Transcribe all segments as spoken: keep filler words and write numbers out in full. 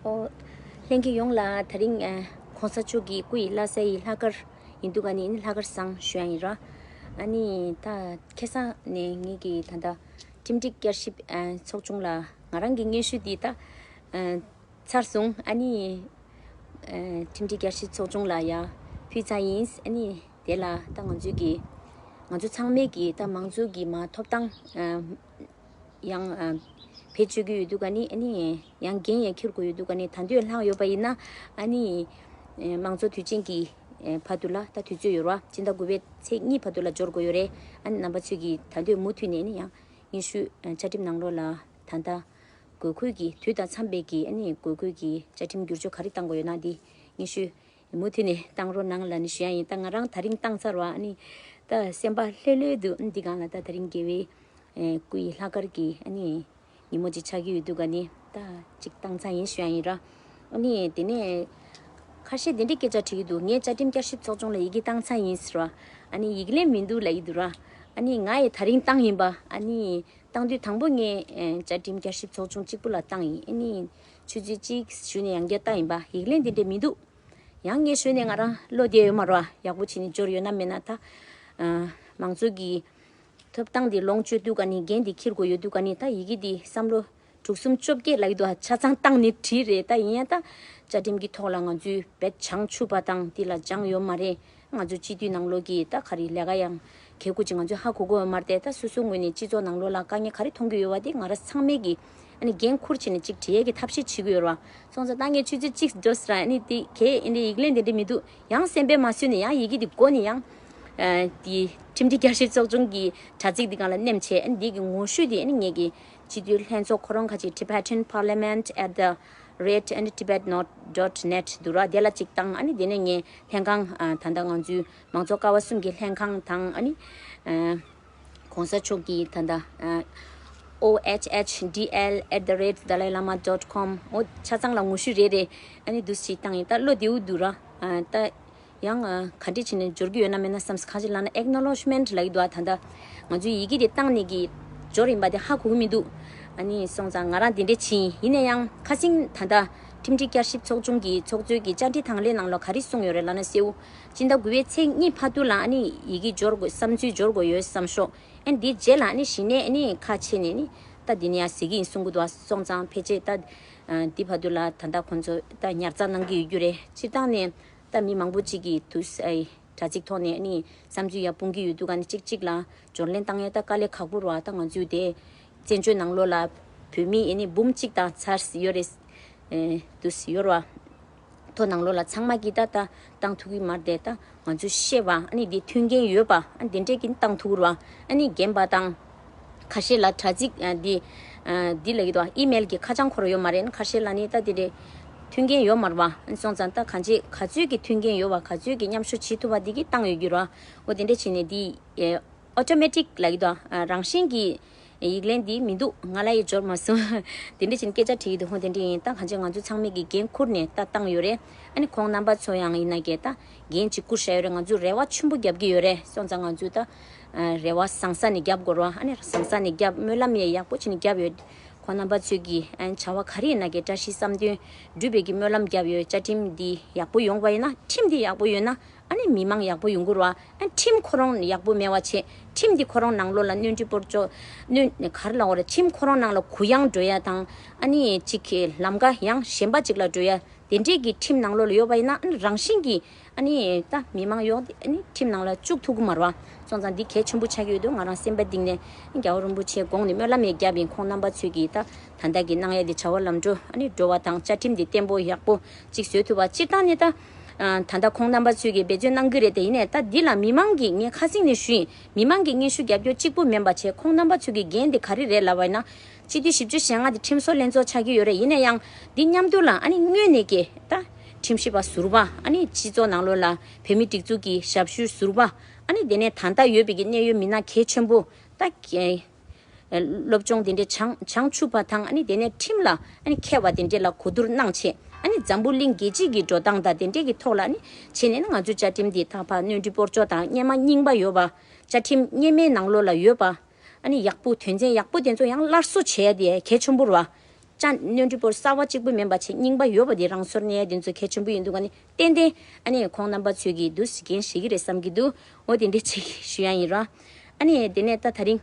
ཨོ། ལྷན་རྒྱས་ཡོངས་ལ་དེ་རིང་ཨ་༸གོང་ས་མཆོག་གི་སྐུ་ཡི་བླ་གཟའ་ཡི་ལྷག་དཀར་ཡིན་དུས་ག་ནས་ཨ་ནི་ལྷག་དཀར་བཟང་ཞུ་ཡ་ཡིན་ར། ཨ་ནི་ད་ཁ་སང་ནས་ངེད་ཀྱི་ད་ལྟ་ཁྲིམས་སྒྲིག་བསྐྱར་ཞིབ་ཨ་ཚོགས་ཆུང་ལ་ང་རང་གི་སྙན་ཞུ་འདི་ད་ཨ་ཚར་སོང་། ཨ་ནི་ཨ་ཁྲིམས་སྒྲིག་བསྐྱར་ཞིབ་ཚོགས་ཆུང་ལ་ཡ་ཕུལ་ཚར་ཡིན། ཨ་ནི་དེ་ལ་ད་ང་ཚོའི་གི་ང་ཚོ་ཚང་མས་གི་ད་མང་གཙོའི་གི་མ་ཐོབ་ཐང་ཨ་ཡང་ཨ་བེད་སྤྱོད་ཀྱི་ཡོད་དུས་ག་ནི་ཨ་ནི་ཡང་འགན་ཡང་འཁྱེར་དགོས་ཡོད་དུས་ག་ནི་ད་འདོད་ལྷག་ཡོད་པ་ཡིན་ན་ཨ་ནི་ཨ་མང་གཙོ་དུས་ཆེན་གྱི་ཨ་བར་དུ་ལ་ད་དུས་ཚོད་ཡོད་ར། སྤྱི་ཟླ་དགུ་པའི་ཚེས་གཉིས་བར་དུ་ལ་འབྱོར་དགོས་ཡོད་རེད། ཨ་ནི་རྣམ་པ་ཚོས་ཀྱི་ད་འདོད་མུ་མཐུད་ནས་ཨ་ནི་ཡང་སྙན་ཞུ་ཨ་བཅའ་ཁྲིམས་ནང་ལོགས་ལ་ད་ལྟ་དགོས་མཁོའི་གི་དུས་དང་འཚམས་པའི་གི་ཨ་ནི་དགོས་མཁོའི་གི་བཅའ་ཁྲིམས་བསྒྱུར་བཅོས་ག་རེ་བཏང་དགོས་ཡོད་ན་འདི་སྙན་ཞུ་མུ་མཐུད་ནས་བཏང་རོགས་གནང་ལབ་ནས་ཞུ་ཡ་ཡིན། ད་ང་རང་ད་རིང་བཏང་ཚར་བ་ཨ་ནི་ད་སེམས་པ་ལྷོད་ལྷོད་འདུག་འདི་སྒང་ལ་ད་ད་རིང་དགེ་བའི་ཨེ་སྐུ་ཡི་ལྷག་དཀར་གྱི་ཨ་ནི་ཉིན་མོ་ཅིག་ཆགས་ཀྱི་ཡོད་དུས་ག་ནི་ད་ཅིག་བཏང་ཚར་ཡིན་ཞུ་ཡ་ཡིན་ར། ཨ་ནི་དེ་ནས་ཁ་ཤས་དེ་འདྲའི་སྐད་ཆ་དྲིས་ཀྱི་འདུག་ངས་བཅའ་ཁྲིམས་བསྐྱར་ཞིབ་ཚོགས་ཆུང་ལ་ཡི་གེ་བཏང་ཚར་ཡིན་ཟེར་བ། ཨ་ནི་ཡིག་ལན་མི་འདུག་ལབ་ཀྱི་འདུག་ར། ཨ་ནི་ང་ཡི་ད་རིང་བཏང་ཡིན་པ། ཨ་ནི་བཏང་དུས་དང་པོ་ངས་ཨེ་བཅའ་ཁྲིམས་བསྐྱར་ཞིབ་ཚོགས་ཆུང་གཅིག་པུ་ལ་བཏང་ཡིན། ཨ་ནི་ཆུ་ཚོད་གཅིག་ཞུ་ནས་ཡང་བསྐྱར་བཏང་ཡིན་པ། ཡིག་ལན་དེ་འདྲ་མི་འདུག་ཡང་ངས་ཞུས་ནས་ང་རང་བློ་བདེ་ཡོད་མ་རེད་བ། ཡག་པོ་བྱས་ནས་འབྱོར་ཡོད་ན་མེད་ན་ད་ཨ་མང་གཙོ་གི་ཐོབ་ཐང་འདི་ལོངས་སྤྱོད་དུས་ག་ནི་འགན་འདི་འཁྱེར་དགོས་ཡོད་དུས་ག་ནི་ད་ཡི་གེ་འདི་བསམ་བློ་དྲུག་གསུམ་བཅོ་བརྒྱད་ལབ་ཀྱི་འདུག་ཆ་ཚང་བཏང་ནས་བྲིས་རེད། ད་ཡིན་ཡང་ད་བཅའ་ཁྲིམས་ཀྱི་ཐོག་ལ་ང་ཚོས་བེད་བྱང་ཆུབ་པ་དང་འདི་ལ་སྦྱང་ཡོད་མ་རེད། ང་ཚོ་སྤྱི་འཐུས་ནང་ལོགས་ཀྱི་ད་ག་རེ་ལས་ཀ་ཡང་གལ་དགོས་ཅིག་ང་ཚོས་ཧ་གོ་གོ་ཡོད་མ་རེད་དེ། ད་སོ་སོའི་ངོས་ནས་སྤྱི་ཚོགས་ནང་ལོགས་ལ་དཀའ་ངལ་ག་རེ་མཐོང་གི་ཡོད་པ་དེ་ང་རང་ཚང་མས་ཀྱི་ཨ་ནི་འགན་འཁུར་བྱས་ནས་ཅིག་འབྲི་ཡས་ཀྱི་ཐབས་ཤེས་བྱེད་ཀྱི་ཡོད་རེད་བ། སོང་ཙང་ད་ངས་ཆུ་ཚོད་གཅིག་འགྲོ་ཟེར་ཨ་ནི་དེ་གས་ཨ་ནི་ཡིག་ལན་དེ་འདྲ་མི་འདུག་ཡང་སེམས་པས་མ་བཟོད་ནས་ཡང་ཡི་གེ་དེ་མགོ་ནས་ཡང་ཨ་དེ་ཁྲིམས་སྒྲིག་བསྐྱར་ཞིབ་ཚོགས་ཆུང་གི་དྲ་ཚིགས་དེ་སྒང་ལ་ནེམ་བྱས། ཨ་ནི་དེ་གི་ངོ་བཤུས་དེ་ཨ་ནི་ངས་ཀྱི་སྤྱི་འཐུས་ལྷན་ཚོགས་ཁོ་རང་ཁ་ཅིག་Tibetan Parliament at the rate and tibet dot net འདུག་ར། དེ་ལ་གཅིག་བཏང་། ཨ་ནི་དེ་ནས་ངས་ལྷན་ཁང་ཨ་ད་ལྟ་ང་ཚོའི་མང་གཙོ་ཀ་བ་གསུམ་གྱི་ལྷན་ཁང་དང་ཨ་ནི་ཨ་༸གོང་ས་མཆོག་གི་ད་ལྟ་ཨ་O H H D L at the rate dalai lama dot com འོ་ཆ་ཚང་ལ་ངོ་བཤུས་རེ་རེ་ཨ་ནི་འདུག་སེ་བཏང་ཡིན། ད་བློ་བདེ་བོ་འདུག་ར། ཨ་ད་ཡང་ཨ་ག་འདྲ་བྱས་ནས་འབྱོར་གྱི་ཡོད་ན་མེད་ན་བསམ། གང་ཅི་ལབ་ན་acknowledgement ལབ་ཀྱི་འདུག་ཨ་ད་ལྟ་ང་ཚོའི་ཡི་གེ་དེ་བཏང་ནས་ཀྱི་འབྱོར་ཡིན་པ་དེ་ཧ་གོ་གི་མི་འདུག་ཨ་ནི་སོང་ཙང་ང་རང་དེ་འདྲས་བྱས་ཡིན། ཡིན་ན་ཡང་ཁ་སང་ད་ལྟ་ཁྲིམས་སྒྲིག་བསྐྱར་ཞིབ་ཚོགས་ཆུང་གི་ཚོགས་གཙོའི་གི་བཅར་འདྲི་དང་ལེན་ནང་ལ་ག་རེ་གསུངས་ཡོད་རེད་ལབ་ན་གསལ་བོ། སྤྱི་ཟླ་དགུ་པའི་ཚེས་གཉིས་བར་དུ་ལ་ཨ་ནི་ཡི་གེ་འབྱོར་དགོས། བསམ་ཚུལ་འབྱོར་དགོས་ཡོད་བསམ་ཤོག་ཨ་ནི་འདིའི་རྗེས་ལ་ཨ་ནི་གཞི་ནས་ཨ་ནི་ཁ་ཕྱེ་ནས་ཨ་ནི་ད་འདི་ནས་ཡང་ཟེར་གྱི་ཡིན་གསུང་གི་འདུག་ཨ་སོང་ཙང་ཕལ་ཆེར་ད་ཨ་འདི་བར་དུ་ལ་ད་ལྟ་ཁོང་ཚོ་ད་ཉར་ཚགས་གནང་གི་ཡོད་རྒྱུ་རེད། སྤྱིར་བཏང་ནས་ད་མི་མང་པོ་ཅིག་གིས་དུས་ཨ་དྲ་ཚིགས་ཐོག་ནས་ཨ་ནི་བསམ་ཚུལ་ཡར་སྤུངས་ཀྱི་ཡོད་དུས་ག་ནི་གཅིག་གཅིག་ལ་འབྱོར་ལེན་བཏང་ཡས་ད་དཀའ་ལས་ཁག་པོ་རེད་བ། ད་ང་ཚོས་དེ་བཙན་བྱོལ་ནང་ལོགས་ལ་བོད་མི་ཨ་ནི་འབུམ་གཅིག་དང་ཚར་ཡོད་རེད། ཨེ་དུས་ཡོད་རེད་བ། ཐོ་ནང་ལོགས་ལ་ཚང་མ་གིས་ད་ད་བཏང་ཐུབ་ཀྱི་མ་རེད་དེ། ད་ང་ཚོས་ཤེས་པ་ཨ་ནི་འདི་མཐུན་རྐྱེན་ཡོད་པ་ཨ་འདི་འདྲས་ཀྱིས་བཏང་ཐུབ་ཀྱི་རེད་བ། ཨ་ནི་རྒན་པ་དང་ཁ་ཤས་ལ་དྲ་ཚིགས་ཨ་འདི་ཨ་འདི་ལབ་ཀྱི་འདུག་ཨི་མེལ་གྱི་ཁ་བྱང་ཁོ་རང་ཡོད་མ་རེད། ཁ་ཤས་ལ་ནི་ད་འདི་འདྲས་མཐུན་རྐྱེན་ཡོད་མ་རེད་བ། ཨ་ནི་སོང་ཙང་ད་གང་ཅི་ག་ཚོད་ཀྱི་མཐུན་རྐྱེན་ཡོད་པ་ག་ཚོད་ཀྱི་མཉམ་ཞུགས་བྱེད་ཐུབ་པ་འདི་གིས་བཏང་ཡོད་ཀྱི་རེད་བ། འོ་དེ་འདྲས་བྱས་ནས་འདི་ཨེ། ཨོ་ཊོ་མེ་ཊིག་ལབ་ཀྱི་འདུག་ཨ་རང་བཞིན་གྱིས་ཡིག་ལན་འདི་མི་འདུག་ང་ལ་ཡི་འབྱོར་མ་སོང་། དེ་འདྲ་བྱས་ནས་སྐད་ཆ་དྲིས་ཀྱི་འདུག་ཧོ་དེ་འདྲ་ཡིན། ད་གང་ཅི་ང་ཚོ་ཚང་མས་ཀྱི་འགན་འཁུར་ནས་ད་བཏང་ཡོད་རེད། ཨ་ནི་ཁོང་རྣམ་པ་ཚོ་ཡང་ཡིན་ན་ཀྱེ་ད་འགན་ཅིག་བསྐུར་བཞག་ཡོད་རེད། ང་ཚོས་རེ་བ་ཆེན་པོ་རྒྱབ་ཀྱི་ཡོད་རེད། སོང་ཙང་ང་ཚོས་ད་ཨ་རེ་བ་བཟང་ས་ནས་རྒྱབ་དགོས་རེད་བ། ཨ་ནི་བཟང་ས་ནས་རྒྱབ། སྨོན་ལམ་ཡང་ཡག་པོ་བྱས་ནས་རྒྱབ་ཡོད། ཁོང་རྣམ་པ་ཚོས་ཀྱི་ཨ་ནི་བྱ་བ་ག་རེ་ཡིན་ན་ཀྱེ་བཀྲ་ཤིས་བསམ་དོན་འགྲུབ་པའི་ཀྱི་སྨོན་ལམ་རྒྱབ་ཡོད། བཅའ་ཁྲིམས་འདི་ཡག་པོ་ཡོང་བ་ཡིན་ན། ཁྲིམས་འདི་ཡག་པོ་ཡོད་ན། ཨ་ནི་མི་མང་ཡག་པོ་ཡོང་གི་རེད་བ། ཨ་ཁྲིམས་ཁོ་རང་ཡག་པོ་མེད་པ་བྱས། ཁྲིམས་འདི་ཁོ་རང་ནང་ལོགས་ལ་གནོན་སྒྲིག་སྤོར་གཅོག་གནོན་ག་རེ་ལབ་དགོས་རེད། ཁྲིམས་ཁོ་རང་ནང་ལ་གུ་ཡངས་འགྲོ་ཡ་དང་། ཨ་ནི་གཅིག་གི་ལམ་ཀ་ཡང་གཞན་པ་ཅིག་ལ་འགྲོ་ཡ་དེ་འདྲས་ཀྱི་ཁྲིམས་ནང་ལོགས་ལ་ཡོད་པ་ཡིན་ན། ཨ་ནི་རང་བཞིན་གྱིས་ཨ་ནི་ད་མི་མང་ཡོངས་ཨ་ནི་ཁྲིམས་ནང་ལ་བཅུག་ཐུབ་ཀྱི་མ་རེད་བ། སོང་ཙང་འདི་གལ་ཆེན་པོ་ཆགས་ཀྱི་ཡོད་དུས་ང་རང་སེམས་པ་གཏིང་ནས་རྒྱལ་བ་རིན་པོ་ཆེའི་དགོངས་ནས་སྨོན་ལམ་ཡང་བརྒྱབ་ཡིན། ཁོང་རྣམ་པ་ཚོས་ཀྱིས་ད་ད་ལྟ་གི་གནང་ཡ་འདི་བྱ་བ་ལམ་འགྲོ་ཨ་ནི་འགྲོ་བ་དང་། བཅའ་ཁྲིམས་འདི་བརྟན་པོ་ཡག་པོ་ཅིག་བཟོས་ཐུབ་པ། སྤྱིར་བཏང་ནས་ད། ཨ་ད་ལྟ་ཁོང་རྣམ་པ་ཚོས་ཀྱིས་འབད་བརྩོན་གནང་གི་རེད་དེ། ཡིན་ནའི་ད་འདི་ལ་མི་མང་གིས་ངས་ཁ་སང་ནས་ཞུས་ཡིན། མི་མང་གིས་སྙན་ཞུ་རྒྱབ་སྐྱོར་གཅིག་པུ་མིན་པ་བྱས། ཁོང་རྣམ་པ་ཚོས་ཀྱི་འགན་དེ་ག་རེ་རེད་ལབ་པ་ཡིན་ན། སྤྱི་འཐུས་བཞི་བཅུ་ཞེ་ལྔ་དེ་ཁྲིམས་བཟོ་ལྷན་ཚོགས་ཆགས་ཀྱི་ཡོད་རེད། ཡིན་ན་ཡང་འདི་མཉམ་དུ་ལ་ཨ་ནི་སྔོན་ནས་ཀྱི་ད་ཁྲིམས་ཞིབ་པ་ཟུར་པ། ཨ་ནི་སྤྱི་ཚོགས་ནང་ལོགས་ལ་བོད་མི་སྒྲིག་འཛུགས་ཀྱི་ཞབས་ཞུ་ཟུར་པ། ཨ་ནི་དེ་ནས་ད་ལྟ་ཡོད་པའི་ཀྱི་གནད་ཡོད་མི་སྣ་གལ་ཆེན་པོ་ད། སློབ་སྦྱོང་དེ་འདྲའི་བྱང་བྱང་ཆུབ་པ་དང་། ཨ་ནི་དེ་ནས་ཁྲིམས་ལ་ཨ་ནི་མཁས་པ་དེ་འདྲས་ལ་གོ་བསྡུར་གནང་བྱས། ཨ་ནི་འཛམ་བུ་གླིང་རྒྱལ་སྤྱི་གི་འགྲོ་སྟངས་དང་དེ་འདྲས་ཀྱི་ཐོག་ལ་ཨ་ནི་བྱས་ནས་ནི་ང་ཚོའི་བཅའ་ཁྲིམས་འདི་ད་ཕར་གནོན་སྒྲིག་སྤོར་གཅོག་དང་སྔོན་མ་རྙིང་པ་ཡོད་པ། བཅའ་ཁྲིམས་སྔོན་མའི་ནང་ལོགས་ལ་ཡོད་པ། ཨ་ནི་ཡག་པོ་དོན་ཚན་ཡག་པོ་དེ་ཚོ་ཡང་སླར་གསོ་བྱས་ཏེ་གལ་ཆེན་པོ་རེད་བ། སྐྲ་ནོར་འཁྲུལ་པོ་གསར་བ་གཅིག་པུ་མིན་པ་བྱས་རྙིང་པ་ཡོད་པ་དེ་རང་སོར་གནས་ཡ་དེ་ཚོ་གལ་ཆེན་པོ་ཡིན་འདུག་ག་ནི། ཏན་ཏན་ཨ་ནི་ཁོང་རྣམ་པ་ཚོས་ཀྱིས་འདུག་སེ་འགན་བཞེས་ཀྱི་རེད་བསམ་གྱི་འདུག་འོ་དེ་འདྲ་ཅིག་ཞུ་ཡ་ཡིན་ར། ཨ་ནི་དེ་ནས་ད་དེ་རིང་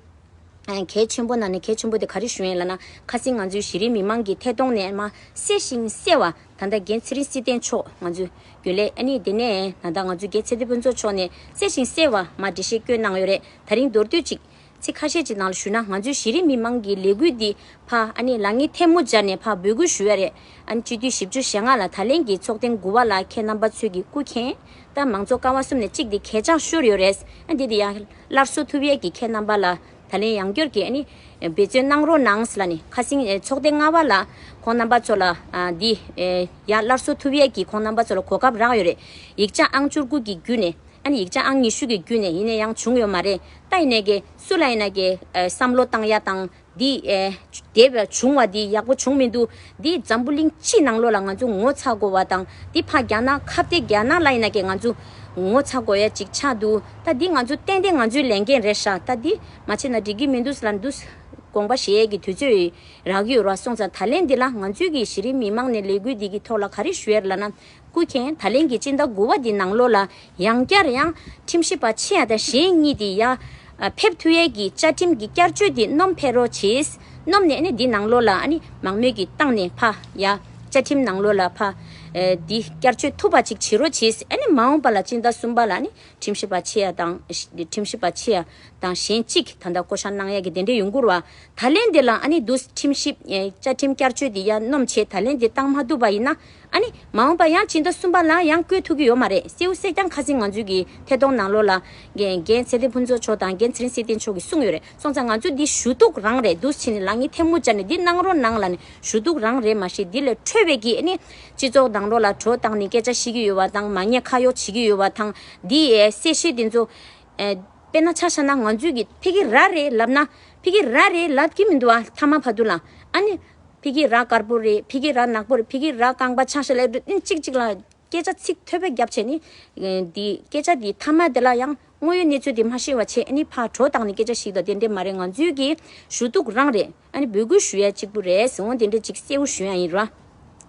ཨ་གལ་ཆེན་པོ་ནང་ནས་གལ་ཆེན་པོ་དེ་ག་རེ་ཞུ་ཡ་ཡིན་ལབ་ན། ཁ་སང་ང་ཚོའི་གཞི་རིམ་མི་མང་གི་ཐད་གཏོང་ནས་མར་གསལ་ཞིང་གསལ་བ། ད་ལྟ་རྒན་ཚེ་རིང་བསིལ་ལྡན་མཆོག་ང་ཚོའི་རྒྱུན་ལས། ཨ་ནི་དེ་ནས་ད་ལྟ་ང་ཚོའི་རྒན་ཚེ་བརྟན་ཕུན་ཚོགས་མཆོག་ནས་གསལ་ཞིང་གསལ་བ་མར་འགྲེལ་བཤད་བསྐྱོན་གནང་ཡོད་རེད། ད་རིང་མདོར་བསྡུས་ཅིག་ཚིག་ཁ་ཤས་ཅིག་ནང་ལ་ཞུས་ན། ང་ཚོའི་གཞི་རིམ་མི་མང་གི་ལས་འགུལ་འདི་ཕར་ཨ་ནི་ལག་གཉིས་ཐལ་མོ་སྦྱར་ནས་ཕར་འབོད་སྐུལ་ཞུ་ཡ་རེད། ཨ་ནི་སྤྱི་འཐུས་བཞི་བཅུ་ཞེ་ལྔ་ལ་ད་ལན་གྱི་ཚོགས་ཐེངས་དགུ་པ་ལ་ཁྱེད་རྣམ་པ་ཚོས་ཀྱི་སྐུ་མཁྱེན། ད་མང་གཙོ་ཀ་བ་གསུམ་ནས་གཅིག་དེ་གད་རྒྱངས་ཤོར་ཡོད་རེད། ཨ་འདི་དེ་ཡང་སླར་གསོ་ཐུབ་ཡས་ཀྱི་ཁྱེད་རྣམ་པ་ལ་ད་ལན་ཡང་བསྐྱར་གྱི་ཨ་ནི་འབད་བརྩོན་གནང་རོགས་གནང་ཟེར་ལབ་ནས། ཁ་སང་ཨེ་ཚོགས་ཐེངས་ལྔ་པ་ལ་ཁོང་རྣམ་པ་ཚོ་ལ་ཨ་འདི་ཨེ་ཡར་སླར་གསོ་ཐུབ་ཡས་ཀྱི་ཁོང་རྣམ་པ་ཚོ་ལ་གོ་སྐབས་རག་ཡོད་རེད། ཡིག་ཆ་ཨང་བཅུ་དགུ་གི་བརྒྱུད་ནས། ཨ་ནི་ཡིག་ཆ་ཨང་ཉི་ཤུ་གི་བརྒྱུད་ནས་ཡིན་ན་ཡང་བྱུང་ཡོད་མ་རེད། ད་ཡིན་ནའི་གི་སུ་ལ་ཡིན་ན་གི་ཨེ་བསམ་བློ་བཏང་ཡ་དང་། འདི་ཨེ་དེབ་བྱུང་བ་འདི་ཡག་པོ་བྱུང་མི་འདུག་འདི་འཛམ་བུ་གླིང་སྤྱི་ནང་ལོགས་ལ་ང་ཚོ་ངོ་ཚ་དགོས་པ་དང་། འདི་ཕ་རྒྱ་ནག་ཁ་གཏད་རྒྱ་ནག་ལ་ཡིན་ན་གི་ང་ཚོ་ངོ་ཚ་དགོས་ཡ་ཅིག་ཆགས་འདུག་ད་འདི་ང་ཚོ་ཏན་ཏན་ང་ཚོའི་ལས་འགན་རེད་ཤག་ད་འདི་མ་བྱས་ན་འགྲིག་གི་མི་འདུག་ཟེར་ལབ་འདུག་དགོངས་པ་བཞེས་ཡས་ཀྱི་དུས་ཚོད་རག་གི་ཡོད་ར། སོང་ཙང་ད་ལན་འདི་ལ་ང་ཚོའི་གི་གཞི་རིམ་མི་མང་ནས་ལས་འགུལ་འདི་གི་ཐོག་ལ་ག་རེ་ཞུ་ཡ་རེད་ལབ་ན། སྐུ་མཁྱེན། ད་ལན་གྱི་སྤྱི་ཟླ་དགུ་པ་འདི་ནང་ལོགས་ལ་ཡང་བསྐྱར་ཡང་ཁྲིམས་ཞིབ་པ་ཆེ་ཡ་དང་གཞན་གཉིས་དེ་ཡ་ཨ་ཕེབས་ཐུབ་ཡས་ཀྱི་བཅའ་ཁྲིམས་ཀྱི་བསྐྱར་བཅོས་དེ་སྣོམ་ཕེབས་རོགས་བྱེད། སྣོམ་ནས་ནི་འདི་ནང་ལོགས་ལ་ཨ་ནི་མང་མོས་ཀྱི་བཏང་ནས་ཕ་ཡ་བཅའ་ཁྲིམས་ནང་ལོགས་ལ་ཕ་ཨ་འདི་བསྐྱར་བཅོས་ཐུབ་པ་ཅིག་བྱེད་རོགས་བྱེད། ཨ་ནི་མ་འོངས་པ་ལ་སྤྱི་ཟླ་གསུམ་པ་ལ་ནི་ཁྲིམས་ཞིབ་པ་ཆེ་ཡ་དང་། ཁྲིམས་ཞིབ་པ་ཆེ་ཡ་དང་གཞན་གཅིག་ད་ལྟ་བསྐོ་བཞག་གནང་ཡ་གི་དེ་འདྲ་ཡོང་གི་རེད་བ། ད་ལན་འདི་ལ་ཨ་ནི་འདུག་ཁྲིམས་ཞིབ་ཨེ་བཅའ་ཁྲིམས་བསྐྱར་བཅོས་འདི་ཡ་སྣོམ་བྱས་ད་ལན་འདི་བཏང་མ་ཐུབ་པ་ཡིན་ན། ཨ་ནི་མ་འོངས་པ་ཡང་སྤྱི་ཟླ་གསུམ་པ་ལ་ཡང་བསྐོ་ཐུབ་ཀྱི་ཡོད་མ་རེད། གསལ་པོ་གསལ་རྐྱང་ཁ་སང་ང་ཚོའི་གི་ཐད་གཏོང་ནང་ལོགས་ལ་རྒན་རྒན་ཚེ་བརྟན་ཕུན་ཚོགས་མཆོག་དང་རྒན་ཚེ་རིང་བསིལ་ལྡན་མཆོག་གིས་གསུངས་ཡོད་རེད། སོང་ཙང་ང་ཚོ་འདི་ཞུ་གཏུག་རང་རེད། འདུག་བྱས་ནས་ལག་གཉིས་ཐལ་མོ་སྦྱར་ནས་འདི་གནང་རོགས་གནང་ལབ་ནས་ཞུ་གཏུག་རང་རེད། མ་གཞི་འདི་ལས་འཕྲོས་པའི་གི་ཨ་ནི་སྤྱི་ཚོགས་ནང་ལོགས་ལ་བྲོ་བཏང་ནས་སྐད་ཆ་བཤད་ཀྱི་ཡོད་པ་དང་། མ་ཉེས་ཁ་གཡོག་བྱེད་ཀྱི་ཡོད་པ་དང་། འདི་ཨེ་གསལ་བཤད་འདི་ཚོ་ཨེ་དཔེར་ན་ཆ་བཞག་ན་ང་ཚོས་ཀྱི་ཕ་གི་ར་རེད་ལབ་ན་ཕ་གི་ར་རེད་ལབ་ཀྱི་མི་འདུག་ཨ། ཐ་མ་བར་དུ་ལ་ཨ་ནི་ཕ་གི་ར་དཀར་པོ་རེད། ཕ་གི་ར་ནག་པོ་རེད། ཕ་གི་ར་རྐང་པ་ཆག་ཤ་ལབ་འགྲོ་ཨིན། གཅིག་གཅིག་ལ་སྐད་ཆ་ཚིག་ཐོས་པ་བརྒྱབ་བྱས་ནི་ཨེ་འདི་སྐད་ཆ་འདི་ཐ་མ་དེ་ལ་ཡང་དངོས་ཡོད་གནས་ཚུལ་དེ་མ་ཤེས་པ་བྱས་ཨ་ནི་ཕར་བྲོ་བཏང་ནས་སྐད་ཆ་ཞིག་དང་དེ་འདྲས་མ་རེད། ང་ཚོའི་གི་ཞུ་གཏུག་རང་རེད། ཨ་ནི་འབོད་སྐུལ་ཞུ་ཡ་གཅིག་པུ་རེད་ཟེར། འོ་དེ་འདྲས་ཅིག་གསལ་པོ་ཞུ་ཡ་ཡིན་ར།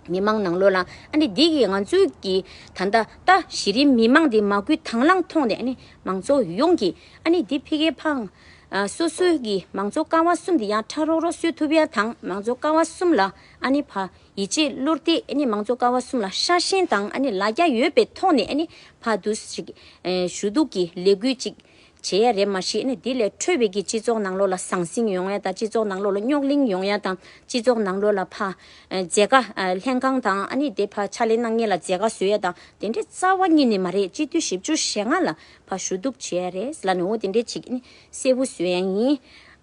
མི་མང་ནང་ལོགས་ལ་ཨ་ནི་འདི་གི་ང་ཚོའི་གི་ད་ལྟ་ད་གཞི་རིམ་མི་མང་འདི་མ་སྐུལ་དང་བླངས་ཐོག་ནས་ཨ་ནི་མང་ཚོགས་ཡོངས་ཀྱི་ཨ་ནི་འདི་ཕ་གིའི་ཕང་ཨ་སོ་སོའི་གི་མང་གཙོ་ཀ་བ་གསུམ་འདི་ཡང་ཕྲ་རོག་རོག་བཟོ་ཐུབ་ཡ་དང་། མང་གཙོ་ཀ་བ་གསུམ་ལ་ཨ་ནི་ཕ་ཡིད་ཆེས་བློ་གཏད། ཨ་ནི་མང་གཙོ་ཀ་བ་གསུམ་ལ་ཤ་ཞེན་དང་ཨ་ནི་ལ་རྒྱ་ཡོད་པའི་ཐོག་ནས་ཨ་ནི་ཕ་དུ་ཞིག་ཨེ་ཞུ་གཏུག་གི་ལས་འགུལ་ཅིག་བྱེད་ཡ་རེད། མ་གཞི་ཨ་ནི་འདི་ལས་འཕྲོས་པའི་གི་སྤྱི་ཚོགས་ནང་ལོགས་ལ་ཟང་ཟིང་ཡོང་ཡ་དང་། སྤྱི་ཚོགས་ནང་ལོགས་ལ་རྙོག་གླེང་ཡོང་ཡ་དང་། སྤྱི་ཚོགས་ནང་ལོགས་ལ་ཕ་ཨེ་མཛད་དཀའ་ཨེ་ལྷན་ཁང་དང་ཨ་ནི་དེ་ཕ་ཕྱག་ལས་གནང་མཁན་ལ་མཛད་དཀའ་བཟོ་ཡ་དང་དེ་འདྲའི་རྩ་བ་ཉིད་ནས་མ་རེད། སྤྱི་འཐུས་བཞི་བཅུ་ཞེ་ལྔ་ལ་ཕ་ཞུ་གཏུག་བྱེད་ཡ་རེད་ལབ་ནས་འོ་དེ་འདྲའི་ཅིག་ཨ་ནི་གསལ་པོ་བཟོ་ཡ་ཡིན།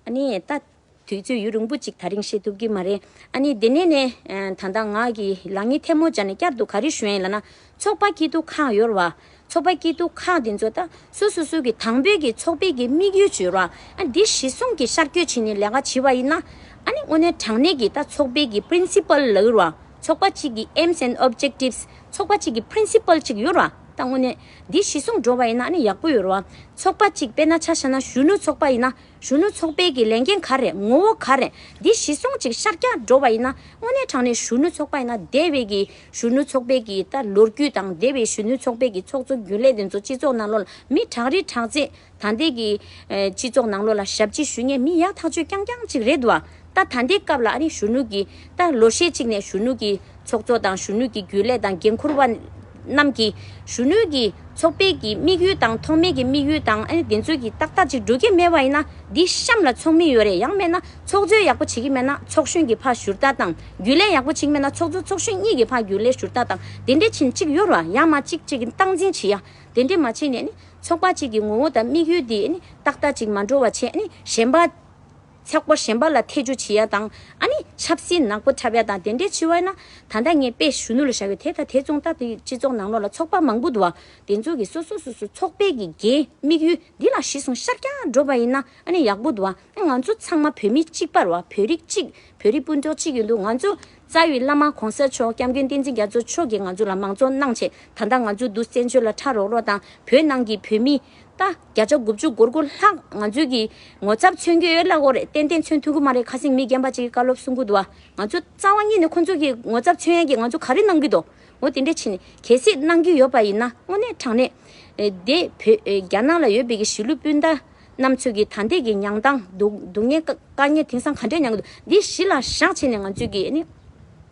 ཨ་ནི་ད་དུས་ཚོད་ཡུན་རིང་པོ་ཅིག་ད་རིང་བཤད་ཐུབ་ཀྱི་མ་རེད། ཨ་ནི་དེ་ནས་ནས་ཨ་ད་ལྟ་ང་གི་ལག་གཉིས་ཐལ་མོ་སྦྱར་ནས་བསྐྱར་དུ་ག་རེ་ཞུ་ཡ་ཡིན་ལབ་ན། ཚོགས་པ་སྐྱིད་སྡུག་ཁག་ཡོད་རེད་བ། ཚོགས་པ་སྐྱིད་སྡུག་ཁག་དེ་ཚོ་ད་སོ་སོ་སོ་གི་དང་པོའི་གི་ཚོགས་པའི་གི་དམིགས་ཡུལ་བརྗོད་ར། ཨ་འདི་གཞི་བཟུང་གི་ཤར་བསྐྱོད་བྱས་ནས་ལས་ཀ་བྱེད་པ་ཡིན་ན། ཨ་ནི་དངོས་གནས་དྲང་གནས་ཀྱི་ད་ཚོགས་པའི་གི་principle་ལབ་ར། ཚོགས་པ་གཅིག་གི་aims and objectives། ཚོགས་པ་གཅིག་གི་principle་གཅིག་ཡོད་ར། ད་དངོས་གནས་འདི་གཞི་བཟུང་འགྲོ་བ་ཡིན་ན་ཨ་ནི་ཡག་པོ་ཡོད་ར། ཚོགས་པ་གཅིག་དཔེར་ན་ཆ་བཞག་ན་གཞོན་ནུ་ཚོགས་པ་ཡིན་ན་གཞོན་ནུ་ཚོགས་པའི་གི་ལས་འགན་ག་རེ་ངོ་བོ་ག་རེ། འདི་གཞི་བཟུང་གཅིག་ཤར་བསྐྱོད་འགྲོ་བ་ཡིན་ན་དངོས་གནས་དྲང་གནས་གཞོན་ནུ་ཚོགས་པ་ཡིན་ན་འདས་པའི་གི་གཞོན་ནུ་ཚོགས་པའི་གི་ད་ལོ་རྒྱུས་དང་འདས་པའི་གཞོན་ནུ་ཚོགས་པའི་གི་ཚོགས་གཙོ་རྒྱུན་ལས་དེ་ཚོ་སྤྱི་ཚོགས་ནང་ལོགས་ལ་མི་དྲག་རིགས་དྲག་རྩལ། ད་ལྟའི་གི་ཨེ་སྤྱི་ཚོགས་ནང་ལོགས་ལ་ཞབས་ཕྱི་ཞུ་མཁན་མི་ཡག་ཐག་ཆོད་རྐྱང་རྐྱང་ཅིག་རེད་འདུག་ཨ། ད་ད་ལྟའི་སྐབས་ལ་ཨ་ནི་གཞོན་ནུ་གི་ད་ལོ་ཤས་ཅིག་ནས་གཞོན་ནུ་གི་ཚོགས་གཙོ་དང་གཞོན་ནུ་གི་རྒྱུན་ལས་དང་འགན་འཁུར་བ་རྣམས་ཀྱིས་གཞོན་ནུ་གི་ཚོགས་པའི་གི་དམིགས་ཡུལ་དང་ཐོག་མའི་གི་དམིགས་ཡུལ་དང་ཨ་ནི་དེ་ཚོའི་གི་ཏག་ཏག་ཅིག་འགྲོ་གི་མེད་པ་ཡིན་ན་འདི་གཤམ་ལ་ཚོགས་མི་ཡོད་རེད། ཡང་མེད་ན་ཚོགས་གཙོས་ཡག་པོ་བྱེད་ཀྱི་མེད་ན་ཚོགས་གཞོན་གྱིས་ཕར་ཞུ་ལྟ་དང་། རྒྱུན་ལས་ཡག་པོ་བྱེད་ཀྱི་མེད་ན་ཚོགས་གཙོ་ཚོགས་གཞོན་གཉིས་ཀྱིས་ཕར་རྒྱུན་ལས་ཞུ་ལྟ་དང་དེ་འདྲ་ཕྱིན་གཅིག་ཡོད་ར། ཡང་མ་གཅིག་གཅིག་སྟངས་འཛིན་བྱེད་ཡ་དེ་འདྲ་མ་བྱས་ནས་ནི། ཚོགས་པ་གཅིག་གི་ངོ་བོ་དང་དམིགས་ཡུལ་དེ་ནི་ཏག་ཏག་ཅིག་མ་འགྲོ་བ་བྱས་ནི་གཞན་པ། ཚོགས་པ་གཞན་པ་ལ་ཐེ་བྱུས་བྱེད་ཡ་དང་ཨ་ནི་ཆབ་སྲིད་ནག་པོ་འཁྲབ་ཡ་དང་དེ་འདྲས་བྱེད་པ་ཡིན་ན། ད་ལྟ་ངས་དཔེ་གཞོན་ནུ་ལ་བཞག་ཡོད་དེ་ད་དེ་ཙང་ད་དེ་སྤྱི་ཚོགས་ནང་ལོགས་ལ་ཚོགས་པ་མང་པོ་འདུག་བ། དེ་ཚོ་གི་སོ་སོ་སོ་སོ་ཚོགས་པའི་གི་འགན་དམིགས་ཡུལ་འདི་ལ་གཞི་བཟུང་ཤར་རྒྱག་འགྲོ་བ་ཡིན་ན་ཨ་ནི་ཡག་པོ་འདུག་བ། ང་ཚོ་ཚང་མ་བོད་མི་གཅིག་པ་རེད་བ། བོད་རིགས་གཅིག་བོད་རིགས་སྤུན་གྲོགས་གཅིག་ཡིན་དུས་ང་ཚོ་རྩ་བའི་བླ་མ་གོང་ས་མཆོག་སྐྱབས་མགོན་བསྟན་འཛིན་རྒྱ་མཚོ་མཆོག་གིས་ང་ཚོ་ལ་མང་གཙོ་གནང་བྱས་ད་ལྟ་ང་ཚོ་འདུག་བཙན་བྱོལ་ལ་ཕྲག་རོག་རོག་དང་བོད་ནང་གི་བོད་མི་ ད་བརྒྱ་ཆ་དགུ་བཅུ་གོ་དགུ་ལྷག་ང་ཚོས་ཀྱི་ངོ་ཚབ་མཚོན་གྱི་ཡོད་ལབ་དགོས་རེད། ཏན་ཏན་མཚོན་ཐུབ་ཀྱི་མ་རེད། ཁ་སང་མི་རྒན་པ་ཅིག་གིས་བཀའ་སློབ་གསུང་གི་འདུག་བ། ང་ཚོ་རྩ་བ་ཉིད་ནས་ཁོ་ཚོ་གི་ངོ་ཚབ་མཚོན་ཡ་གི་ང་ཚོ་ག་རེ་གནང་གི་འདུག་འོ་དེ་འདྲ་བྱས་ནས་གལ་སྲིད་གནང་གི་ཡོད་པ་ཡིན་ན། དངོས་གནས་དྲང་གནས་ཨེ་དེ་བོད་ཨེ་རྒྱ་ནག་ལ་ཡོད་པའི་གི་གཞིས་ལུས་སྤུན་ཟླ་རྣམ་ཚོ་གི་ད་ལྟའི་གི་མྱང་སྟངས་སྡུག་སྡུག་བསྔལ་དཀའ་དཀའ་ངལ་དེང་སང་ག་འདྲས་མྱངས་ཀྱི་འདུག་འདི་གཞི་ལ་བཞག་བྱས་ནས་ང་ཚོས་ཀྱི་ཨ་ནི་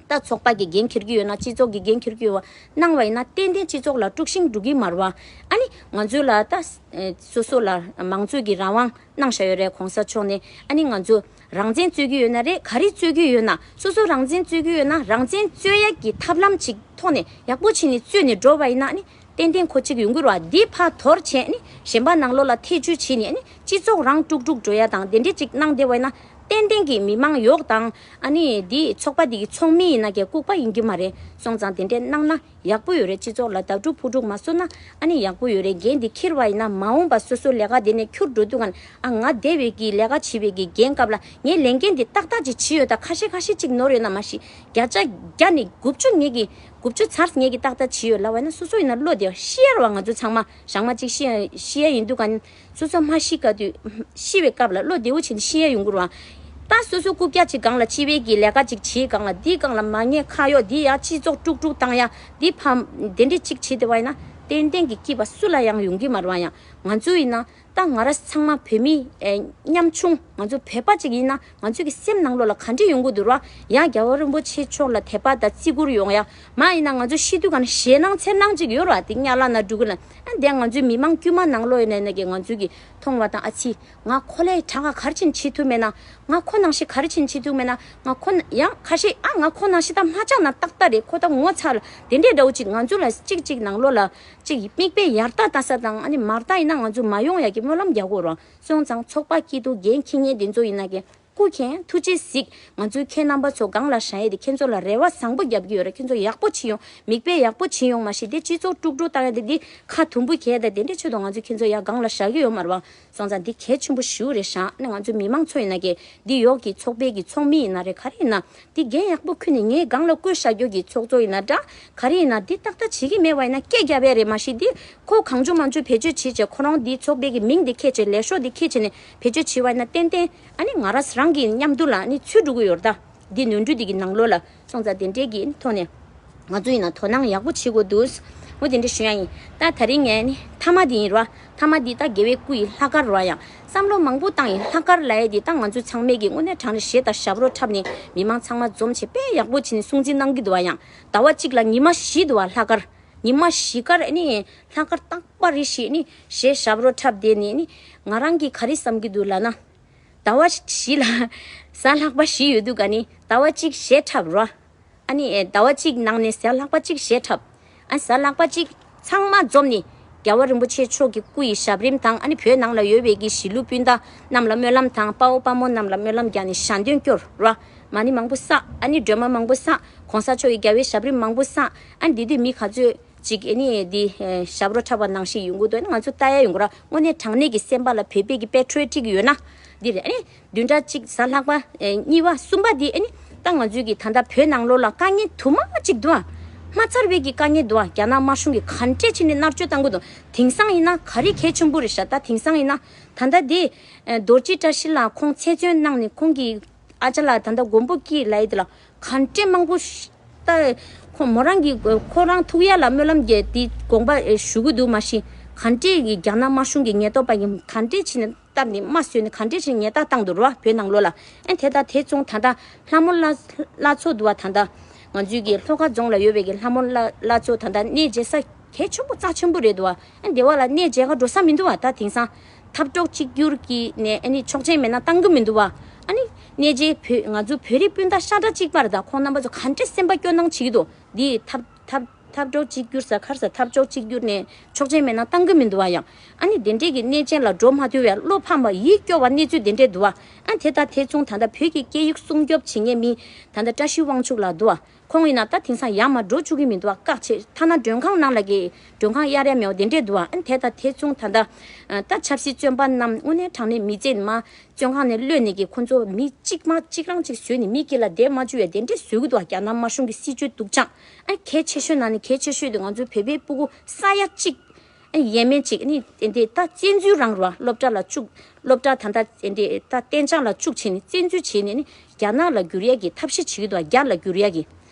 ད་ཚོགས་པ་གི་འགན་འཁྱེར་གྱི་ཡོད་ན། སྤྱི་ཚོགས་ཀྱི་འགན་འཁྱེར་གྱི་ཡོད་པ་གནང་བ་ཡིན་ན། ཏན་ཏན་སྤྱི་ཚོགས་ལ་དཀྲུག་ཤིང་འགྲོ་གི་མ་རེད་བ། ཨ་ནི་ང་ཚོ་ལ་ད་ཨེ་སོ་སོ་ལ་མང་གཙོའི་གི་རང་དབང་གནང་བཞག་ཡོད་རེད། གོང་ས་མཆོག་ནས་ཨ་ནི་ང་ཚོ་རང་བཙན་རྩོད་ཀྱི་ཡོད་ན་རེད། ག་རེ་རྩོད་ཀྱི་ཡོད་ན། སོ་སོ་རང་བཙན་རྩོད་ཀྱི་ཡོད་ན། རང་བཙན་རྩོད་ཡ་གི་ཐབས་ལམ་ཅིག་ཐོག་ནས་ཡག་པོ་བྱས་ནས་རྩོད་ནས་འགྲོ་བ་ཡིན་ན། ཨ་ནི་ཏན་ཏན་ཁོ་གཅིག་ཡོང་གི་རེད་བ། འདི་ཕར་དོར་བྱས་ནས་གཞན་པ་ནང་ལོགས་ལ་ཐེ་བྱུས་བྱས་ནས། ཨ་ནི་སྤྱི་ཚོགས་རང་དཀྲུག་དཀྲུག་འགྲོ་ཡ་དང་དེ་འདྲས་ཅིག་གནང་བསྡད་པ་ཡིན་ན། ཏན་ཏན་གྱི་མི་མང་ཡོག་དང་། ཨ་ནི་འདི་ཚོགས་པ་འདི་གི་ཚོགས་མི་ཡིན་ན་ཀྱང་ལྐུགས་པ་ཡིན་གྱི་མ་རེད། སོང་ཙང་དེ་འདྲས་གནང་ན་ཡག་པོ་ཡོད་རེད། སྤྱི་ཚོགས་ལ་བརྡ་དཀྲུག་ཕུ་དཀྲུག་མ་བཟོ་ན་ཨ་ནི་ཡག་པོ་ཡོད་རེད། འགན་འདི་འཁྱེར་བ་ཡིན་ན། མ་འོངས་པ་སོ་སོ་ལས་ཀ་དེ་ནས་འཁྱུར་འགྲོ་དུས་ག་ནས། ཨ་ང་འདས་པའི་གི་ལས་ཀ་བྱེད་པའི་གི་འགན་སྐབས་ལ་ངས་ལས་འགན་འདི་ཏག་ཏག་ཅིག་བྱས་ཡོད། ད་ཁ་ཤས་ཁ་ཤས་ཅིག་ནོར་ཡོད་ན་མ་གཞི་བརྒྱ་ཆ་བརྒྱ་ནས་དགུ་བཅུ། ངེད་ཀྱི་དགུ་བཅུ་ཚར་ངེད་ཀྱི་ཏག་ཏག་བྱས་ཡོད་ལབ་པ་ཡིན་ན། སོ་སོ་ཡིན་ན་བློ་བདེ་བ། ཤི་ཡ་རེད་བ། ང་ཚོ་ཚང་མ་ཞག་མ་གཅིག་ཤི་ཡ་ཤི་ཡ་ཡིན་དུས་ག་ནས། སོ་སོ་མ་ཤི་ག་དུས་ཤི་བའི་སྐབས་ལ་བློ་བདེ་བོ་བྱས་ནས་ཤི་ཡ་ཡོང་གི་རེད་བ། ད་སོ་སོ་རྐུབ་བཀྱག་ཅིག་སྒང་ལ་སྤྱི་པའི་གི་ལས་ཀ་ཅིག་བྱེད་སྒང་ལ། འདི་སྒང་ལ་མ་ཉེས་ཁ་གཡོག་འདི་ཡ་སྤྱི་ཚོགས་དཀྲུག་དཀྲུག་བཏང་ཡ་འདི་ཕམ་དེ་འདྲས་ཅིག་བྱེད་བསྡད་པ་ཡིན་ན། ཏན་ཏན་གྱི་སྐྱིད་པ་སུ་ལ་ཡང་ཡོང་གི་མ་རེད་བ། ཡང་ང་ཚོ་ཡིན་ན། ད་ང་རང་ཚང་མ་བོད་མི་ཨེ་ཉམ་ཆུང་། ང་ཚོ་བོད་པ་ཅིག་ཡིན་ན་ང་ཚོ་གི་སེམས་ནང་ལོགས་ལ་ག་འདྲས་ཡོང་གི་འདུག་ར། ཡང་རྒྱལ་བ་རིན་པོ་ཆེ་མཆོག་ལ་དད་པ་དང་བརྩི་བཀུར་ཡོང་ཡ། མ་ཡིན་ན་ང་ཚོ་ཤི་དུས་ག་ན་ཞེད་སྣང་འཚེར་སྣང་ཅིག་ཡོད་ར། དེ་གཉའ་ལ་ན་འགྲོ་གི་ན། ཨ་འདས་ང་ཚོའི་མི་མང་དཀྱུས་མ་ནང་ལོགས་ཡིན་ན་ནས་ཀྱི་ང་ཚོ་གི་མཐོང་བ་དང་། ཨ་ཙི། ང་ཁོ་ལས་དྲག་ག་ག་རེ་བྱས་ནས་བྱེད་ཐུབ་མེད་ན། ང་ཁོ་ནང་བཞིན་ག་རེ་བྱས་ནས་བྱེད་ཐུབ་མེད་ན། ང་ཁོ་ན་ཡང་ཁ་ཤས། ཨ་ང་ཁོ་ནང་བཞིན་ད་མ་ཆགས་ན་ཏག་ཏག་རེད། ཁོ་ད་ངོ་ཚ་ལ་དེ་འདྲས་འདྲ་བོ་ཅིག་ང་ཚོ་ལ་གཅིག་གཅིག་ནང་ལོགས་ལ་ཅིག་མིག་དཔེ་ཡར་ལྟ་ལྟ་ས་དང་། ཨ་ནི་མར་ལྟ་ཡིན་ན་ང་ཚོ་མ་ཡོང་ཡ་གི་སྨོན་ལམ་རྒྱག་དགོས་རེད། སོང་ཙང་ཚོགས་པ་སྐྱིད་སྡུག་འགན་འཁྱེར་མཁན་དེ་ཚོ་ཡིན་ན་ཀྱི་སྐུ་མཁྱེན་ཐུགས་རྗེ་གཟིགས། ང་ཚོས་ཁྱེད་རྣམ་པ་ཚོ་སྒང་ལ་བཞག་ཡས་དེ་ཁྱེད་ཚོ་ལ་རེ་བ་བཟང་པོ་རྒྱབ་ཀྱི་ཡོད་རེད། ཁྱེད་ཚོ་ཡག་པོ་བྱེད་ཡོང་། མིག་དཔེ་ཡག་པོ་བྱེད་ཡོང་། མ་གཞི་དེ་སྤྱི་ཚོགས་དཀྲུག་དཀྲུག་བཏང་ཡ་དེ། འདི་ཁ་དུམ་བུ་གས་དང་དེ་འདྲའི་ཆེད་དུ་ང་ཚོས་ཁྱེད་ཚོ་ཡ་སྒང་ལ་བཞག་གི་ཡོད་མ་རེད་བ། སོང་ཙང་འདི་གལ་ཆེན་པོ་ཞེ་པོ་རེད་བཞག་ནས། ང་ཚོ་མི་མང་ཚོ་ཡིན་ན་ཀྱི་འདི་ཡོག་གི་ཚོགས་པའི་གི་ཚོགས་མི་ཡིན་ན་རེད། ག་རེ་ཡིན་ན་འདི་འགན་ཡག་པོ་ཁུར་ནས་ངའི་སྒང་ལ་བསྐོས་བཞག་རྒྱུ་གི་ཚོགས་གཙོ་ཡིན་ན་འདྲ། ག་རེ་ཡིན་ན་འདི་ཏག་ཏག་བྱེད་ཀྱི་མེད་པ་ཡིན་ན་སྐད་རྒྱབ་ཡ་རེད། མ་གཞི་འདི་ཁོ་གང་བྱུང་མང་བྱུང་བེད་སྤྱོད་བྱེད་བྱས། ཁོ་རང་འདི་ཚོགས་པའི་གི་མིང་འདི་ཁྱེར་བྱས། ལས་ཤོག་འདི་ཁྱེར་བྱས་ནས་བེད་སྤྱོད་བྱས་པ་ཡིན་ན་ཏན་ཏན་ཨ་ནི་ང་རང་རང་གི་མཉམ་དུ་ལ་ཨ་ནི་ཚུད་འགྲོ་གི་ཡོད་རེད་ད། འདི་ནོར་འཁྲུལ་འདི་གི་ནང་ལོགས་ལ། སོང་ཙང་དེ་འདྲའི་གི་ཐོག་ནས་ང་ཚོ་ཡིན་ན་དོ་སྣང་ཡག་པོ་བྱེད་དགོས་འདུག་འོ་དེ་འདྲ་ཞུ་ཡ་ཡིན། ད་ད་རིང་ངས་ནི་མཐའ་མ་འདི་ཡིན་ར། མཐའ་མ་འདི་ད་རྒྱལ་བའི་སྐུ་ཡི་ལྷག་དཀར་ར། ཡང་བསམ་བློ་མང་པོ་བཏང་ཡིན། ལྷག་དཀར་ལབ་ཡ་འདི་ད་ང་ཚོ་ཚང་མས་གི་དངོས་གནས་དྲང་གནས་གཞས་དང་ཞབས་བྲོ་འཁྲབ་ནས་མི་མང་ཚང་མ་འཛོམས་བྱས་དཔེ་ཡག་པོ་བྱས་ནས་སྲུང་བརྩི་གནང་གི་འདུག་བ། ཡང་ཟླ་བ་གཅིག་ལ་ཉི་མ་བཞི་འདུག་བ། ལྷག་དཀར་ཉི་མ་བཞི་ཀར་ནི་ལྷག་དཀར་རྟག་པར་རེ་བཞིན་ནི་གཞས་ཞབས་བྲོ་འཁྲབ་བསྡད་ནས་ནི། ང་རང་གིས་ག་རེ་བསམ་གྱི་འདུག་ལབ་ན། ཟླ་བ་བཞི་ལ་གཟའ་ལྷག་པ་བཞི་ཡོད་དུས་ག་ནི་ཟླ་བ་གཅིག་གཞས་འཁྲབ་རོ། ཨ་ནི་ཟླ་བ་གཅིག་ནང་ནས་གཟའ་ལྷག་པ་གཅིག་གཞས་འཁྲབ། ཨ་གཟའ་ལྷག་པ་གཅིག་ཚང་མ་འཛོམས་ནས་རྒྱལ་བ་རིན་པོ་ཆེ་མཆོག་གི་སྐུ་ཡི་ཞབས་རིམ་དང་། ཨ་ནི་བོད་ནང་ལ་ཡོད་པའི་གི་གཞིས་ལུས་སྤུན་ཟླ་རྣམས་ལ་སྨོན་ལམ་དང་། དཔའ་བོ་དཔའ་མོ་རྣམས་ལ་སྨོན་ལམ་རྒྱག་ནས་ཞལ་འདོན་སྐྱོར་རོ། མ་ཎི་མང་པོ་བསགས། ཨ་ནི་སྒྲོལ་མ་མང་པོ་བསགས། གོང་ས་མཆོག་གི་རྒྱལ་བའི་ཞབས་རིམ་མང་པོ་བསགས། ཨ་ནི་འདི་དུས་མི་ག་ཚོད་ཅིག་ཨ་ནི་འདི་ཞབས་བྲོ་འཁྲབ་པ་ནང་བཞིན་ཡོང་གི་འདུག་ཨ་ནི་ང་ཚོ་ལྟ་ཡ་ཡོང་གི་ར། དངོས་གནས་དྲང་གནས་ཀྱི་སེམས་པ་ལ་བོད་པའི་གི་པེ་ཊི་རི་ཡོ་ཊིག་ཡོད་ན་འདི་རེད། ཨ་ནི་བདུན་ཕྲག་གཅིག་གཟའ་ལྷག་པ་ཨེ་གཉིས་པ་གསུམ་པ་འདི་ཨ་ནི་ད་ང་ཚོའི་གི་ད་ལྟ་བོད་ནང་ལོགས་ལ་དཀའ་ངལ་དུ་མ་གཅིག་འདུག་ཨ། མ་ཚར་བའི་གི་དཀའ་ངལ་འདུག་ཨ། རྒྱ་ནག་དམར་གཞུང་གིས་ག་འདྲས་བྱས་ནས་མནར་གཅོད་བཏང་གི་འདུག་དེང་སང་ཡིན་ན་ག་རེ་གལ་ཆེན་པོ་རེད་ཤག་ད་དེང་སང་ཡིན་ན་ད་ལྟ་འདི་ཨེ་རྡོ་རྗེ་བཀྲ་ཤིས་ལགས་ཁོང་ཚེ་བཙོན་གནང་ནས་ཁོང་གི་ཨ་ཅག་ལགས་ད་ལྟ་མགོན་པོ་སྐྱིད་ལབ་ཡས་དེ་ལ་ག་འདྲས་མང་པོ་ཤ་ད་ཁོ་མོ་རང་གི་ཁོ་རང་ཐུག་ཡ་ལ་སྨོན་ལམ་རྒྱག་དེ་དགོངས་པ་ཨེ་ཞུ་གི་འདུག་མ་གཞི་ག་འདྲས་ཀྱི་རྒྱ་ནག་དམར་གཞུང་གི་ཉེན་རྟོག་པ་གིས་ག་འདྲས་བྱས་ནས་བཏབ་ནས་དམར་བཟོས་ནས་ག་འདྲས་བྱས་ནས་ཉེས་རྡུང་བཏང་འདུག་ར་བོད་ནང་ལོགས་ལ། ཨེ་དེ་དང་དེ་མཚུངས་ད་ལྟ་ལྷ་མོ་བླ་བླ་མཚོ་འདུག་བ། ད་ལྟ་ང་ཚོའི་གི་ལྷོ་ཁ་རྫོང་ལ་ཡོད་པའི་གི་ལྷ་མོ་བླ་བླ་མཚོ་ད་ལྟ་གནས་མཇལ་ས་གལ་ཆེན་པོ་རྩ་ཆེན་པོ་རེད་འདུག་བ། ཨ་འདི་བ་ལ་གནས་མཇལ་ག་འགྲོ་ས་མི་འདུག་བ། ད་དེང་སང་འཐབ་གྲོགས་གཅིག་གྱུར་གྱི་ནས་ཨ་ནི་ཆོག་མཆན་མེད་ན་བཏང་གི་མི་འདུག་བ། ཨ་ནི་གནས་མཇལ་བོད་ང་ཚོ་བོད་རིགས་སྤུན་ཟླ་ཤ་ཁྲག་གཅིག་པ་རེད། ད་ཁོང་རྣམ་པ་ཚོ་ག་འདྲས་སེམས་པ་སྐྱོ་སྣང་བྱེད་ཀྱི་འདུག་འདི་འཐབ་འཐབ་འཐབ་གྲོགས་གཅིག་གྱུར་ཟེར་ག་རེ་ཟེར། འཐབ་གྲོགས་གཅིག་གྱུར་ནས་ཆོག་མཆན་མེད་ན་བཏང་གི་མི་འདུག་བ། ཡང་ཨ་ནི་དེ་འདྲས་ཀྱི་གནས་ཆེན་ལ་འགྲོ་མ་ཐུབ་པའི་བློ་ཕམ་པ་ཡིད་སྐྱོ་བ་གནས་ཚུལ་དེ་འདྲས་འདུག་བ། ཨ་དེ་དང་དེ་མཚུངས་ད་ལྟ་བོད་ཀྱི་སྐད་ཡིག་སྲུང་སྐྱོབ་བྱེད་མཁན་མི་ད་ལྟ་བཀྲ་ཤིས་དབང་ཕྱུག་ལགས་འདུག་བ། ཁོང་ཡིན་ན་ད་དེང་སང་ཡར་མར་འགྲོ་བཅུག་གི་མི་འདུག་བ། བཀག་བྱས་ཐ་ན་མགྲོན་ཁང་ནང་ལ་གི་མགྲོན་ཁང་གཡར་ཡ་མེད་པ་དེ་འདྲས་འདུག་བ། ཨ་དེ་དང་དེ་མཚུངས་ད་ལྟ་ད་ཆབ་སྲིད་བཙོན་པ་རྣམས་དངོས་གནས་དྲང་གནས་མི་བཙན་མ་བཙོན་ཁང་ནས་གློད་ནས་ཀྱི་ཁོ་ཚོ་མི་གཅིག་མ་གཅིག་རང་གཅིག་བཟོས་ནས་མི་དཀྱིལ་ལ་བསྡད་མ་བཅུག་ཡ་དེ་འདྲས་བཟོས་ཀྱི་འདུག་བ། རྒྱ་ནག་དམར་གཞུང་གི་སྲིད་བྱུས་སྡུག་ཅག་ཨ་གལ་ཆེ་ཤོས་ནང་ནས་གལ་ཆེ་ཤོས་དེ་ང་ཚོའི་བོད་པའི་སྤུ་གུ་ས་ཡ་གཅིག་ ཡས་མས་ཅིག་ནི་དེ་འདྲ་ད་བཙན་འཛུལ་རང་ར་སློབ་གྲྭ་ལ་བཅུག་སློབ་གྲྭ་ད་ལྟ་དེ་འདྲ་ད་གཏན་འཇགས་ལ་བཅུག་བྱས་ནས་བཙན་འཛུལ་བྱས་ནས་ནི་རྒྱ་ནག་ལ་བསྒྱུར་ཡས་ཀྱི་ཐབས་ཤེས་བྱེད་ཀྱི་འདུག་རྒྱ་ལ་བསྒྱུར་ཡས་ཀྱི་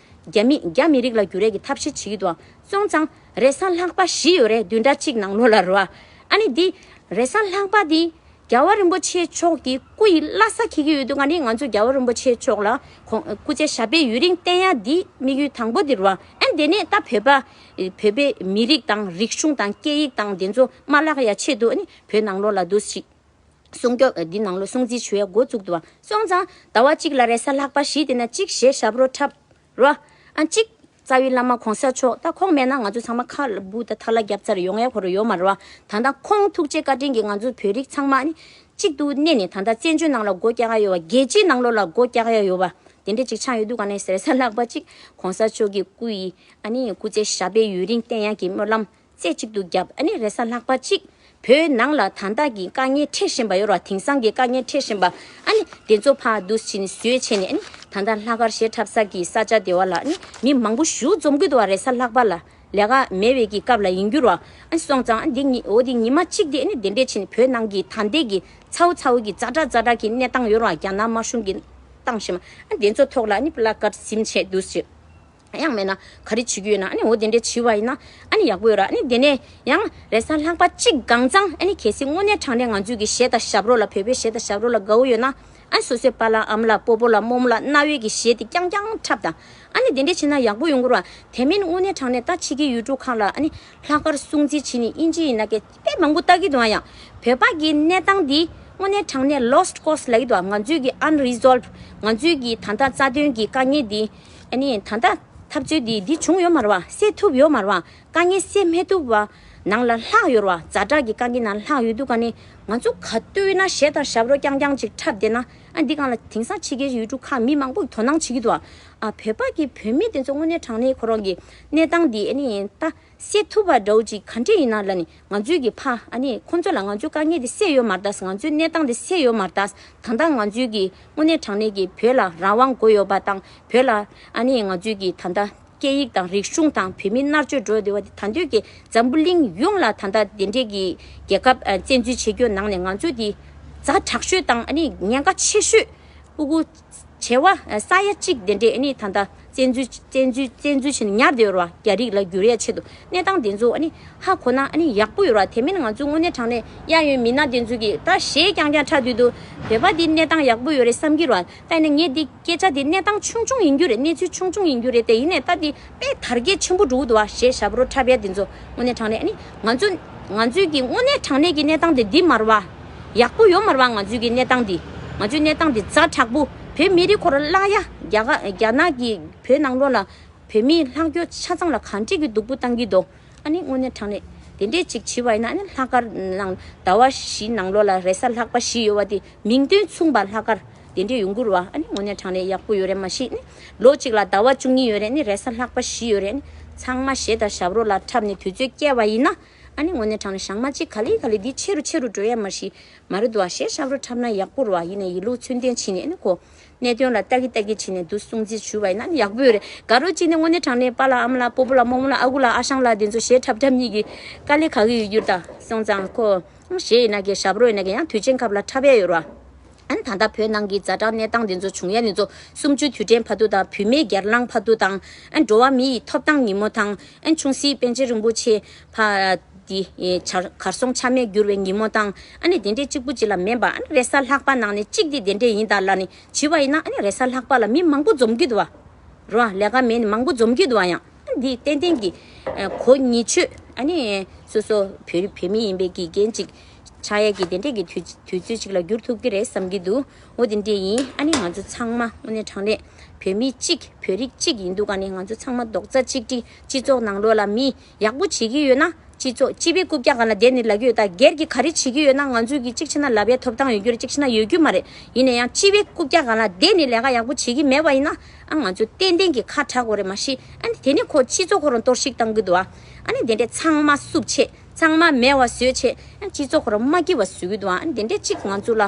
རྒྱ་མི་རྒྱ་མི་རིགས་ལ་བསྒྱུར་ཡས་ཀྱི་ཐབས་ཤེས་བྱེད་ཀྱི་འདུག་སོང་ཙང་རེས་གཟའ་ལྷག་པ་བཞི་ཡོད་རེད། བདུན་ཕྲག་གཅིག་ནང་ལོགས་ལ་ར། ཨ་ནི་འདི་རེས་གཟའ་ལྷག་པ་འདི་རྒྱལ་བ་རིན་པོ་ཆེ་མཆོག་གི་སྐུ་ཡི་བླ་གཟའ་འཁེལ་གྱི་ཡོད་དུས་ང་ནི་ང་ཚོ་རྒྱལ་བ་རིན་པོ་ཆེ་མཆོག་ལ་ཁོང་སྐུ་ཚེ་ཞབས་པད་ཡུན་རིང་བརྟན་ཡ་འདི་དམིགས་ཡུལ་དང་པོ་འདི་རེད་བ། ཨ་ནི་དེ་ནས་ད་བོད་པ་བོད་པའི་མི་རིགས་དང་རིག་གཞུང་དང་སྐད་ཡིག་དང་དེ་ཚོ་མ་བརླག་ཡ་ཆེད་དུ་ཨ་ནི་བོད་ནང་ལོགས་ལ་འདུག་ཞིག་སྲུང་སྐྱོབ་འདི་ནང་ལོགས་སྲུང་བརྩི་ཞུ་ཡ་འགོ་བཙུགས་འདུག་བ། སོང་ཙང་ཟླ་བ་གཅིག་ལ་རེས་གཟའ་ལྷག་པ་བཞི་དེ་ན་གཅིག་གཞས་ཞབས་བྲོ་འཁྲབ་རོ། ཨ་གཅིག་རྩ་བའི་བླ་མ་གོང་ས་མཆོག་ད་ཁོང་མེད་ན་ང་ཚོ་ཚང་མ་ཁ་ལ་འབུ་དང་ཐ་ལ་རྒྱབ་ཚར་ཡོང་ཡ་ཁོ་ར་ཡོད་མ་རེད་བ། ད་ལྟ་ཁོང་ཐུགས་རྗེ་བཀའ་དྲིན་གྱིས་ང་ཚོ་བོད་རིགས་ཚང་མ་ནི་གཅིག་ཏུ་གནས་ནས་ད་ལྟ་བཙན་བྱོལ་ནང་ལ་སྒོ་རྒྱག་ཡ་ཡོད་བ། རྒྱལ་སྤྱིའི་ནང་ལོགས་ལ་སྒོ་རྒྱག་ཡ་ཡོད་བ། དེ་འདྲ་ཅིག་ཆགས་ཡོད་དུས་ག་ནས་རེས་གཟའ་ལྷག་པ་གཅིག་གོང་ས་མཆོག་གི་སྐུ་ཡི་ཨ་ནི་སྐུ་ཚེ་ཞབས་པད་ཡུན་རིང་བརྟན་ཡ་གི་སྨོན་ལམ་རྩེ་གཅིག་ཏུ་བརྒྱབ། ཨ་ནི་རེས་གཟའ་ལྷག་པ་གཅིག་བོད་ནང་ལ་ད་ལྟ་གི་དཀའ་ངལ་འཕྲད་བཞིན་པ་ཡོད་ར། དེང་སང་གི་དཀའ་ངལ་འཕྲད་བཞིན་པ་ཨ་ནི་དེ་ཚོ་ཕར་འདུག་བྱས་ནས་བཟོས་བྱས་ནས་ཨ་ནི་ད་ལྟ་ལྷག་དཀར་གཞས་འཁྲབ་ས་གི་ས་ཆ་དེ་བ་ལ་ཨ་ནི་མི་མང་པོ་ཞུ་འཛོམས་གི་འདུག་བ། རེས་གཟའ་ལྷག་པ་ལ་ལས་ཀ་མེད་པའི་གི་སྐབས་ལ་ཡིན་རྒྱུ་ར། ཨ་ནི་སོང་ཙང་ཨ་འདི་ཉི་འོ་འདི་ཉི་མ་གཅིག་དེ་ཨ་ནི་དེ་འདྲས་བྱས་ནས་བོད་ནང་གི་ད་ལྟའི་གི་ཚ་བོ་ཚ་བོ་གི་ཛ་དྲག་ཛ་དྲག་གི་གནས་སྟངས་ཡོད་ར། རྒྱ་ནག་དམར་གཞུང་གི་བཏང་བཞིན་པ་ཨ་ནི་དེ་ཚོ་ཐོག་ལ་ཨ་ནི་པ་ལ་ཀར་ཟིམ་བྱས་འདུག་ཟེར། ཡང་མེད་ན་ག་རེ་བྱེད་ཀྱི་ཡོད་ན། ཨ་ནི་འོ་དེ་འདྲས་བྱེད་པ་ཡིན་ན་ཨ་ནི་ཡག་པོ་ཡོད་ར། ཨ་ནི་དེ་ནས་ཡང་རེས་གཟའ་ལྷག་པ་གཅིག་གང་ཚང་ཨ་ནི་གལ་སྲིད་དངོས་གནས་དྲང་གནས་ང་ཚོའི་གི་གཞས་དང་ཞབས་བྲོ་ལ་བོད་པའི་གཞས་དང་ཞབས་བྲོ་ལ་དགའ་བོ་ཡོད་ན་ཨ་ནི་སོ་སོའི་པཱ་ལགས་ཨ་མ་ལགས་སྤོ་བོ་ལགས་རྨོ་མོ་ལགས་རྣ་བའི་གི་གཞས་དེ་རྐྱང་རྐྱང་འཁྲབ་དང་ཨ་ནི་དེ་འདྲས་བྱེད་ན་ཡག་པོ་ཡོང་གི་ར། དེ་མིན་དངོས་གནས་དྲང་གནས་ད་ཕྱི་རྒྱལ་ཡུལ་གྲུ་ཁག་ལ་ཨ་ནི་ལྷག་དཀར་སྲུང་བརྩི་བྱེད་ནི་ཨིན་ཇི་ཡིན་ན་ཀྱེ་དཔེ་མང་པོ་ལྟ་གི་འདུག་ཨ་ཡང་བོད་པ་གི་གནས་སྟངས་འདི་དངོས་གནས་དྲང་གནས་lost cause ལབ་ཀྱི་འདུག་ང་ཚོའི་གི་unresolved ང་ཚོའི་གི་ད་ལྟ་རྩ་དོན་གི་དཀའ་ངལ་འདི་ཨ་ནི་ད་ལྟ་འཐབ་རྩོད་འདི་འདི་བྱུང་ཡོད་མ་རེད་བ། སེལ་ཐུབ་ཡོད་མ་རེད་བ། དཀའ་ངལ་སེལ་མི་ཐུབ་པ་ནང་ལ་ལྷག་ཡོད་རེད་བ། ཛ་དྲག་གི་དཀའ་ངལ་ནང་ལྷག་ཡོད་དུས་ག་ནས་ང་ཚོ་ག་དུས་ན་གཞས་དང་ཞབས་བྲོ་རྐྱང་རྐྱང་ཅིག་འཁྲབ་བསྡད་ན་ཨ་འདི་གང་ལ་དེང་སང་ཕྱི་རྒྱལ་ཡུལ་གྲུ་ཁག་མི་མང་པོ་དོ་སྣང་བྱེད་ཀྱི་འདུག་ཨ་བོད་པ་གི་བོད་མི་དེ་ཚོ་དངོས་གནས་དྲང་གནས་ཁོ་རང་གི་གནས་སྟངས་འདི་ཨ་ནི་ད་སེལ་ཐུབ་པ་འདྲ་བོ་ཅིག་ག་འདྲས་ཡིན་ན་ལ་ནི་ང་ཚོའི་གི་ཕ་ཨ་ནི་ཁོང་ཚོ་ལ་ང་ཚོའི་དཀའ་ངལ་འདི་སེལ་ཡོད་མ་རེད་ད། ང་ཚོའི་གནས་སྟངས་འདི་སེལ་ཡོད་མ་རེད་ད། ད་ལྟ་ང་ཚོའི་གི་དངོས་གནས་དྲང་གནས་ཀྱི་བོད་ལ་རང་དབང་དགོས་ཡོད་པ་དང་བོད་ལ་ཨ་ནི་ང་ཚོའི་གི་ད་ལྟ་སྐད་ཡིག་དང་རིག་གཞུང་དང་བོད་མི་མནར་གཅོད་འགྲོ་བསྡད་པ་དེ་ད་འདོད་ཀྱི་འཛམ་བུ་གླིང་ཡོངས་ལ་ད་ལྟ་དེ་འདྲས་ཀྱི་རྒྱལ་ཁབ་ཨ་བཙན་འཛུལ་བྱེད་རྒྱུ་ནང་ནས་ང་ཚོ་དེ་ཛ་དྲག་ཤོས་དང་ཨ་ནི་ཉེན་ཁ་ཆེ་ཤོས་ཕྲུ་གུ་བྱེ་བ་ས་ཡ་གཅིག་དེ་འདྲས་ཨ་ནི་ད་ལྟ་བཙན་འཛུལ་བཙན་འཛུལ་བཙན་འཛུལ་བྱས་ནས་ཉར་བསྡད་ཡོད་རེད་བ། རྒྱ་རིགས་ལ་བསྒྱུར་ཡས་ཆེད་དུ་གནས་སྟངས་དེ་ཚོ་ཨ་ནི་ཧ་གོ་ན་ཨ་ནི་ཡག་པོ་ཡོད་རེད་བ། དེ་མིན་ང་ཚོ་དངོས་གནས་དྲང་གནས་གཡས་གཡོན་མི་སྣ་དེ་ཚོ་གིས་ད་གཞས་རྐྱང་རྐྱང་འཁྲབ་དུས་དུ་བོད་པ་འདི་གནས་སྟངས་ཡག་པོ་ཡོད་རེད་བསམ་གྱི་རེད་བ། ད་ཡིན་ན་ངས་འདི་སྐད་ཆ་འདི་གནས་སྟངས་ཆུང་ཆུང་ཡིན་རྒྱུ་རེད། གནས་ཚུལ་ཆུང་ཆུང་ཡིན་རྒྱུ་རེད། དེ་ཡིན་ནའི་ད་འདི་དཔེ་དར་རྒྱས་ཆེན་པོ་འགྲོ་གི་འདུག་བ། གཞས་ཞབས་བྲོ་འཁྲབ་ཡ་འདི་ཚོ་དངོས་གནས་དྲང་གནས་ཨ་ནི་ང་ཚོ་ང་ཚོའི་གི་དངོས་གནས་དྲང་གནས་ཀྱི་གནས་སྟངས་འདི་འདི་མ་རེད་བ། ཡག་པོ་ཡོད་མ་རེད་བ། ང་ཚོའི་གི་གནས་སྟངས་འདི་ང་ཚོའི་གནས་སྟངས་འདི་ཛ་དྲག་པོ། བོད་མི་རིགས་ཁོ་རང་བརླག་ཡ། རྒྱ་གར་རྒྱ་ནག་གི་བོད་ནང་ལོགས་ལ་བོད་མི་ལྷག་རྒྱུ་ཆ་ཚང་ལ་ག་འདྲས་ཀྱི་སྡུག་པོ་བཏང་གི་འདུག་ཨ་ནི་དངོས་གནས་དྲང་གནས་དེ་འདྲས་ཅིག་བྱས་པ་ཡིན་ན་ཨ་ནི་ལྷག་དཀར་ནང་ཟླ་བ་བཞི་ནང་ལོགས་ལ་རེས་གཟའ་ལྷག་པ་བཞི་ཡོད་པ་དེ་མིང་དོན་མཚུངས་པ་ལྷག་དཀར་དེ་འདྲས་ཡོང་གི་རེད་བ། ཨ་ནི་དངོས་གནས་དྲང་གནས་ཡག་པོ་ཡོད་རེད། མ་གཞི་ནི་ལོ་གཅིག་ལ་ཟླ་བ་བཅུ་གཉིས་ཡོད་རེད། ཨ་ནི་རེས་གཟའ་ལྷག་པ་བཞི་ཡོད་རེད། ཨ་ནི་ཚང་མ་གཞས་དང་ཞབས་བྲོ་ལ་འཁྲབ་ནས་དུས་ཚོད་བསྐྱལ་བ་ཡིན་ན་ཨ་ནི་དངོས་གནས་དྲང་གནས་ཞག་མ་གཅིག་ག་ལེ་ག་ལེ་འདི་ཆེ་རུ་ཆེ་རུ་འགྲོ་ཡ་མ་གཞི་མ་རེད་འདུག་བ། གཞས་ཞབས་བྲོ་འཁྲབ་ན་ཡག་པོ་རེད་བ། ཡིན་ནའི་ཡིད་ལུགས་ཚུལ་ལྡན་བྱས་ནས་ཨ་ནི་ཁོ་གནད་དོན་ལ་ལྟ་གི་ལྟ་གི་བྱས་ནས་འདུག་སྲུང་བརྩི་ཞུས་པ་ཡིན་ན་ཡག་པོ་ཡོད་རེད། དགའ་རོགས་གཅིག་ནས་དངོས་གནས་དྲང་གནས་པཱ་ལགས་ཨ་མ་ལགས་སྤོ་བོ་ལགས་རྨོ་མོ་ལགས་ཨ་ཁུ་ལགས་ཨ་ཞང་ལགས་དེ་ཚོ་གཞས་འཁྲབ་འཁྲབ་གཉིས་ཀྱི་དཀའ་ལས་ཁག་གི་ཡོད་རྒྱུ་རེད། ད་སོང་ཙང་ཁོ་གཞས་ཡིན་ན་གི་ཞབས་བྲོ་ཡིན་ན་གི་ཡང་དུས་ཆེན་སྐབས་ལ་འཁྲབ་ཡ་ཡོད་རེད་བ། ཨ་ནི་ད་ལྟ་བོད་ནང་གི་ཛ་དྲག་གནས་སྟངས་དེ་ཚོ་བྱུང་ཡ་དེ་ཚོ་གསུམ་བཅུའི་དུས་དྲན་བར་དུ་དང་བུད་མེད་སྒེར་ལངས་བར་དུ་དང་ཨ་ནི་འགྲོ་བ་མི་ཡི་ཐོབ་ཐང་ཉིན་མོ་དང་ཨ་ནི་ཆུང་སྲིད་པཎ་ཆེན་རིན་པོ་ཆེ་ཕ་དེ་གར་སོང་ཆ་མེད་གྱུར་བའི་ཉིན་མོ་དང་ཨ་ནི་དེ་འདྲའི་གཅིག་པུ་གཅིག་ལ་མིན་པ་ཨ་ནི་རེས་གཟའ་ལྷག་པ་ནང་ནས་གཅིག་དེ་དེ་འདྲས་ཡིན་ད་ལབ་ནས་བྱས་པ་ཡིན་ན་ཨ་ནི་རེས་གཟའ་ལྷག་པ་ལ་མི་མང་པོ་འཛོམས་ཀྱི་འདུག་བ། རོ་ལས་ཀ་མེད་ནི་མང་པོ་འཛོམས་ཀྱི་འདུག་ཨ་ཡང་། འདི་ཏན་ཏན་གྱི་ཨ་གོ་ཉིད་ཆོད་ཨ་ནི་སོ་སོ་བོད་བོད་མི་ཡིན་པའི་གི་འགན་ཅིག་ཆགས་ཡས་ཀྱི་དེ་འདྲས་ཀྱི་དུས་དུས་ཚོད་ཅིག་ལ་འགྱུར་ཐུབ་ཀྱི་རེད་བསམ་གྱི་འདུག་འོ་དེ་འདྲས་ཡིན། ཨ་ནི་ང་ཚོ་ཚང་མ་དངོས་གནས་དྲང་གནས་བོད་མི་གཅིག་བོད་རིགས་གཅིག་ཡིན་དུས་ག་ནས་ང་ཚོ་ཚང་མ་རྡོག་རྩ་གཅིག་སྒྲིལ་སྤྱི་ཚོགས་ནང་ལོགས་ལ་མི་ཡག་པོ་བྱེད་ཀྱི་ཡོད་ན། སྤྱི་ཚོགས་སྤྱི་པའི་རྐུབ་བཀྱག་སྒང་ལ་བསྡད་ནས་ལབ་ཀྱི་ཡོད། ད་སྒེར་གྱི་ག་རེ་བྱེད་ཀྱི་ཡོད་ན་ང་ཚོས་ཀྱི་གཅིག་བྱས་ན་ལབ་ཡ་ཐོབ་ཐང་ཡོད་རྒྱུ་རེད། གཅིག་བྱས་ན་ཡོད་རྒྱུ་མ་རེད། ཡིན་ན་ཡང་སྤྱི་པའི་རྐུབ་བཀྱག་སྒང་ལ་བསྡད་ནས་ལས་ཀ་ཡག་པོ་བྱེད་ཀྱི་མེད་པ་ཡིན་ན་ཨ་ང་ཚོ་ཏན་ཏན་གྱི་ཁ་གྲག་དགོས་རེད། མ་གཞི་ཨ་ནི་དེ་ནི་ཁོ་སྤྱི་ཚོགས་ཁོ་རང་གཏོར་བཤིག་བཏང་གི་འདུག་ཨ། ཨ་ནི་དེ་འདྲས་ཚང་མ་བསུབ་བྱས་ཚང་མ་མེད་པ་བཟོས་བྱས་ཨ་སྤྱི་ཚོགས་ཁོ་རང་མ་སྐྱིད་པ་བཟོ་གི་འདུག་ཨ། ཨ་ནི་དེ་འདྲས་གཅིག་ང་ཚོ་ལ་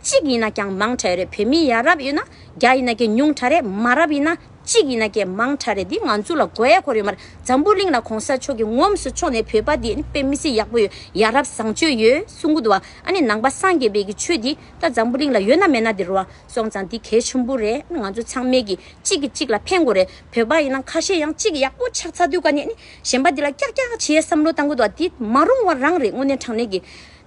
གཅིག་ཡིན་ན་ཀྱང་མང་དྲགས་རེད། བོད་མི་ཡ་རབས་ཡོད་ན་བརྒྱ་ཡིན་ན་ཀྱང་ཉུང་དྲགས་རེད། མ་རབས་ཡིན་ན། གཅིག་ཡིན་ན་ཀྱེ་མང་དྲགས་རེད། འདི་ང་ཚོ་ལ་དགོས་ཡ་ཁོ་རེད་མ་རེད། འཛམ་བུ་གླིང་ལ་གོང་ས་མཆོག་གིས་ངོམས་སུ་ཕྱོགས་ནས་བོད་པ་འདི་ནི་དཔེ་མི་སྲིད་ཡག་པོ་ཡོད། ཡ་རབས་བཟང་སྤྱོད་ཡོད་གསུང་གི་འདུག་བ། ཨ་ནི་ནང་པ་སངས་རྒྱས་པའི་གི་ཆོས་འདི་ད་འཛམ་བུ་གླིང་ལ་ཡོད་ན་མེད་ན་འདི་རེད་བ། སོང་ཙང་འདི་གལ་ཆེན་པོ་རེད། ང་ཚོ་ཚང་མས་གི་གཅིག་གིས་གཅིག་ལ་ཕན་དགོས་རེད། བོད་པ་ཡིན་ན་ཁ་ཤས་ཡང་གཅིག་ཡག་པོ་ཆགས་ཚར་དུས་ཀ་ནས་ནི་གཞན་པ་འདི་ལ་ཀྱག་ཀྱག་བྱེད་ཡས་བསམ་བློ་བཏང་གི་འདུག་བ། འདི་མ་རུང་བ་རང་རེད། དངོས་གནས་དྲང་གནས་གི་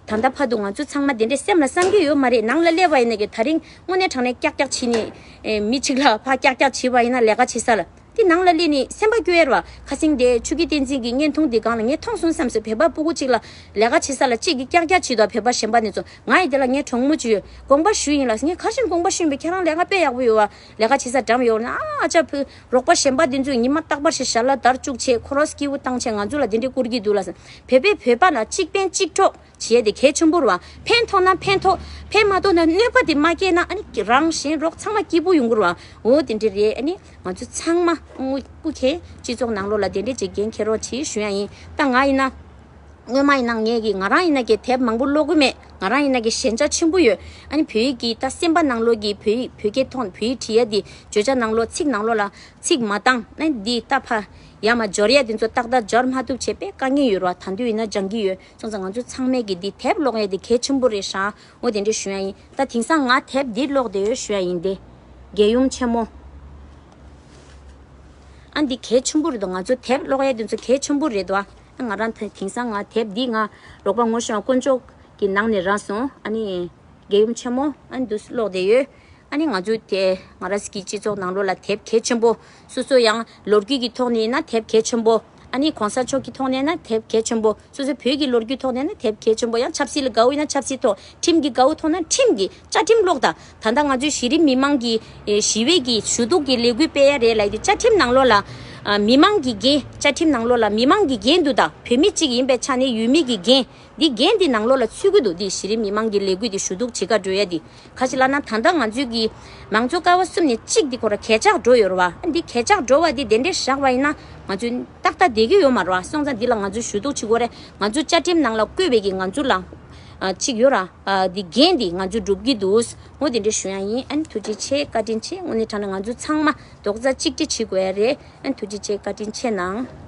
ད་ལྟ་བར་དུ་ང་ཚོ་ཚང་མ་དེ་འདྲའི་སེམས་ལ་བསམ་གྱི་ཡོད་མ་རེད། ནང་ལ་སླེབས་པ་ཡིན་ན་གི་ད་རིང་དངོས་གནས་དྲང་གནས་ཀྱག་ཀྱག་བྱས་ནས་ཨེ་མི་གཅིག་ལ་ཕར་ཀྱག་ཀྱག་བྱས་པ་ཡིན་ན་ལས་ཀ་བྱེད་ས་ལ། དེ་ནང་ལ་སླེབས་ནས་སེམས་པ་སྐྱོ་ཡ་རེད་བ། ཁ་སང་དེ་ཆོས་སྐྱིད་བསྟན་འཛིན་གྱི་བརྙན་ཐུང་དེ་སྒང་ལ་ངས་མཐོང་སོང་བསམ་སོང་། བོད་པ་སྤུ་གུ་གཅིག་ལ་ལས་ཀ་བྱེད་ས་ལ་གཅིག་གིས་ཀྱག་ཀྱག་བྱེད་དོ། བོད་པ་གཞན་པ་ནས་ཚོ་ང་ཡི་དེ་ལ་ངས་གྲོགས་མོ་གཅིག་ཡོད། དགོངས་པ་ཞུ་ཡིན་ལ། ངས་ག་རེ་བྱས་ནས་དགོངས་པ་ཞུ་ཡིན་པས། ཁྱེད་རང་ལས་ཀ་དཔེ་ཡག་པོ་ཡོད་བ། ལས་ཀ་བྱེད་ས་འགྲམ་ཡོད་ན། ཨ་ཅག་བུ་རོགས་པ་གཞན་པ་དེ་ཚོས་ཉི་མ་རྟག་པར་ཞིག་ཞལ་ལག་དར་བཅུག་བྱས། ཁོ་རང་སྐྱིད་པོ་བཏང་བྱས། ང་ཚོ་ལ་དེ་འདྲའི་བསྐུར་གྱི་འདུག་ལ། བོད་པས་བོད་པ་ལ་གཅིག་ཕན་གཅིག་གྲོགས་བྱེད་ཡ་དེ་གལ་ཆེན་པོ་རེད་བ། ཕན་ཐོགས་ན་ཕན་ཐོགས། ཕན་མ་ཐོགས་ན་གནོད་པ་དེ་མ་སྐྱེལ་ན་ཨ་ནི་རང་གཞན་རོགས་ཚང་མ་སྐྱིད་པོ་ཡོང་གི་རེད་བ། འོ་དེ་འདྲ་རེད། ཨ་ནི་ང་ཚོ་ཚང་མ་དངོས་སྐུ་མཁྱེན། སྤྱི་ཚོགས་ནང་ལོགས་ལ་དེ་འདྲ་ཅིག་འགན་འཁྱེར་རོགས་བྱེད་ཞུ་ཡ་ཡིན། ད་ང་ཡིན་ན། སྔོན་མ་ཡིན་ན་ངས་ཀྱི་ང་རང་ཡིན་ན་ཀྱི་དེབ་མང་པོ་ཀློག་གི་མེད། ང་རང་ཡིན་ན་ཀྱི་ཞན་ཆ་ཆེན་པོ་ཡོད། ཨ་ནི་བོད་ཡིག་གི་ད་སེམས་པ་ནང་ལོགས་ཀྱི་བོད་ཡིག་བོད་སྐད་ཐོག་བོད་ཡིག་བྲིས་ཡ་འདི་བརྗོད་བྱ་ནང་ལོགས་ཚིག་ནང་ལོགས་ལ་ཚིག་མ་བཏང་ན་འདི་ད་ཕ་ཡ་མ་འབྱོར་ཡ་འདི་ཚོ་ཏག་ཏག་འབྱོར་མ་ཐུབ་བྱས་པས་དཀའ་ངལ་ཡོད་རེད་བ། ད་དུང་ཡིན་ན་སྦྱང་གི་ཡོད། སོང་ཙང་ང་ཚོ་ཚང་མས་ཀྱི་འདི་དེབ་ཀློག་ཡ་འདི་གལ་ཆེན་པོ་རེད་ཤག་འོ་དེ་འདྲ་ཞུ་ཡ་ཡིན། ད་དེང་སང་ང་དེབ་འདི་ཀློག་བསྡད་ཡོད་ཞུ་ཡ་ཡིན་ཏེ། རྒྱལ་ཡུམ་ཆེན་མོ། ཨ་འདི་གལ་ཆེན་པོ་རེད་དོ། ང་ཚོ་དེབ་ཀློག་ཡ་འདི་ཚོ་གལ་ཆེན་པོ་རེད་དོ། ཨ་ང་རང་ད་དེང་སང་ང་དེབ་འདི་ང་རོགས་པ་ངོ་ཤེས་པ་དཀོན་མཆོག་གི་ནང་ནས་རག་སོང་། ཨ་ནི་རྒྱལ་ཡུམ་ཆེན་མོ། ཨ་ནི་འདུག་ཀློག་བསྡད་ཡོད། ཨ་ནི་ང་ཚོ་དེ་ང་རང་ཚོ་གི་སྤྱི་ཚོགས་ནང་ལོགས་ལ་དེབ་གལ་ཆེན་པོ། སོ་སོ་ཡང་ལོ་རྒྱུས་ཀྱི་ཐོག་ནས་ཡིན་ན་དེབ་གལ་ཆེན་པོ། ཨ་ནི་གོང་ས་མཆོག་གི་ཐོག་ནས་ན་དེབ་གལ་ཆེན་པོ། སོ་སོའི་བོད་ཀྱི་ལོ་རྒྱུས་ཐོག་ནས་ན་དེབ་གལ་ཆེན་པོ། ཡང་ཆབ་སྲིད་ལ་དགའ་བོ་ཡིན་ན་ཆབ་སྲིད་ཐོག་ཁྲིམས་ཀྱི་དགའ་བོ་ཐོག་ན་ཁྲིམས་ཀྱི་བཅའ་ཁྲིམས་ཀློག་དང་། ད་ལྟ་ང་ཚོའི་གཞི་རིམ་མི་མང་གི་ཨེ་ཞི་བའི་གི་ཞུ་གཏུག་གི་ལས་འགུལ་སྤེལ་ཡ་རེད་ལབ་ཡ་དེ་བཅའ་ཁྲིམས་ནང་ལོགས་ལ་ཨ་མི་མང་གི་འགན། བཅའ་ཁྲིམས་ནང་ལོགས་ལ་མི་མང་གི་འགན་འདུག་ད་བོད་མི་གཅིག་ཡིན་པའི་ཆ་ནས་ཡུལ་མི་གི་འགན། འདི་འགན་འདི་ནང་ལོགས་ལ་ཚུད་ཀྱི་འདུག་འདི་གཞི་རིམ་མི་མང་གི་ལས་འགུལ་འདི་ཞུ་གཏུག་བྱེད་ག་འགྲོ་ཡ་འདི། ག་ཞིག་ལབ་ན་ད་ལྟ་ང་ཚོའི་གི་མང་གཙོ་ཀ་བ་གསུམ་ནས་གཅིག་འདི་ཁོ་ར་གད་ཆག་འགྲོ་ཡོད་རེད་བ། འདི་གད་ཆག་འགྲོ་བ་འདི་དེ་འདྲའི་བཞག་པ་ཡིན་ན་ང་ཚོ་ཏག་ཏག་བསྡད་ཀྱི་ཡོད་མ་རེད་བ། སོང་ཙང་འདི་ལ་ང་ཚོ་ཞུ་གཏུག་བྱེད་དགོས་རེད། ང་ཚོ་བཅའ་ཁྲིམས་ནང་ལ་བཀོད་པའི་གི་ང་ཚོ་ལ་ཨ་གཅིག་ཡོད་ར། ཨ་འདི་འགན་འདི་ང་ཚོ་སྒྲུབ་ཀྱི་འདུག་འོ་དེ་འདྲ་ཞུ་ཡ་ཡིན། ཨ་ནི་ཐུགས་རྗེ་ཆེ། བཀའ་དྲིན་ཆེ། དངོས་གནས་དྲང་གནས་ང་ཚོ་ཚང་མ་རྡོག་རྩ་གཅིག་སྒྲིལ་བྱེད་དགོས་ཡ་རེད། ཨ་ནི་ཐུགས་རྗེ་ཆེ། བཀའ་དྲིན་ཆེ་གནང་།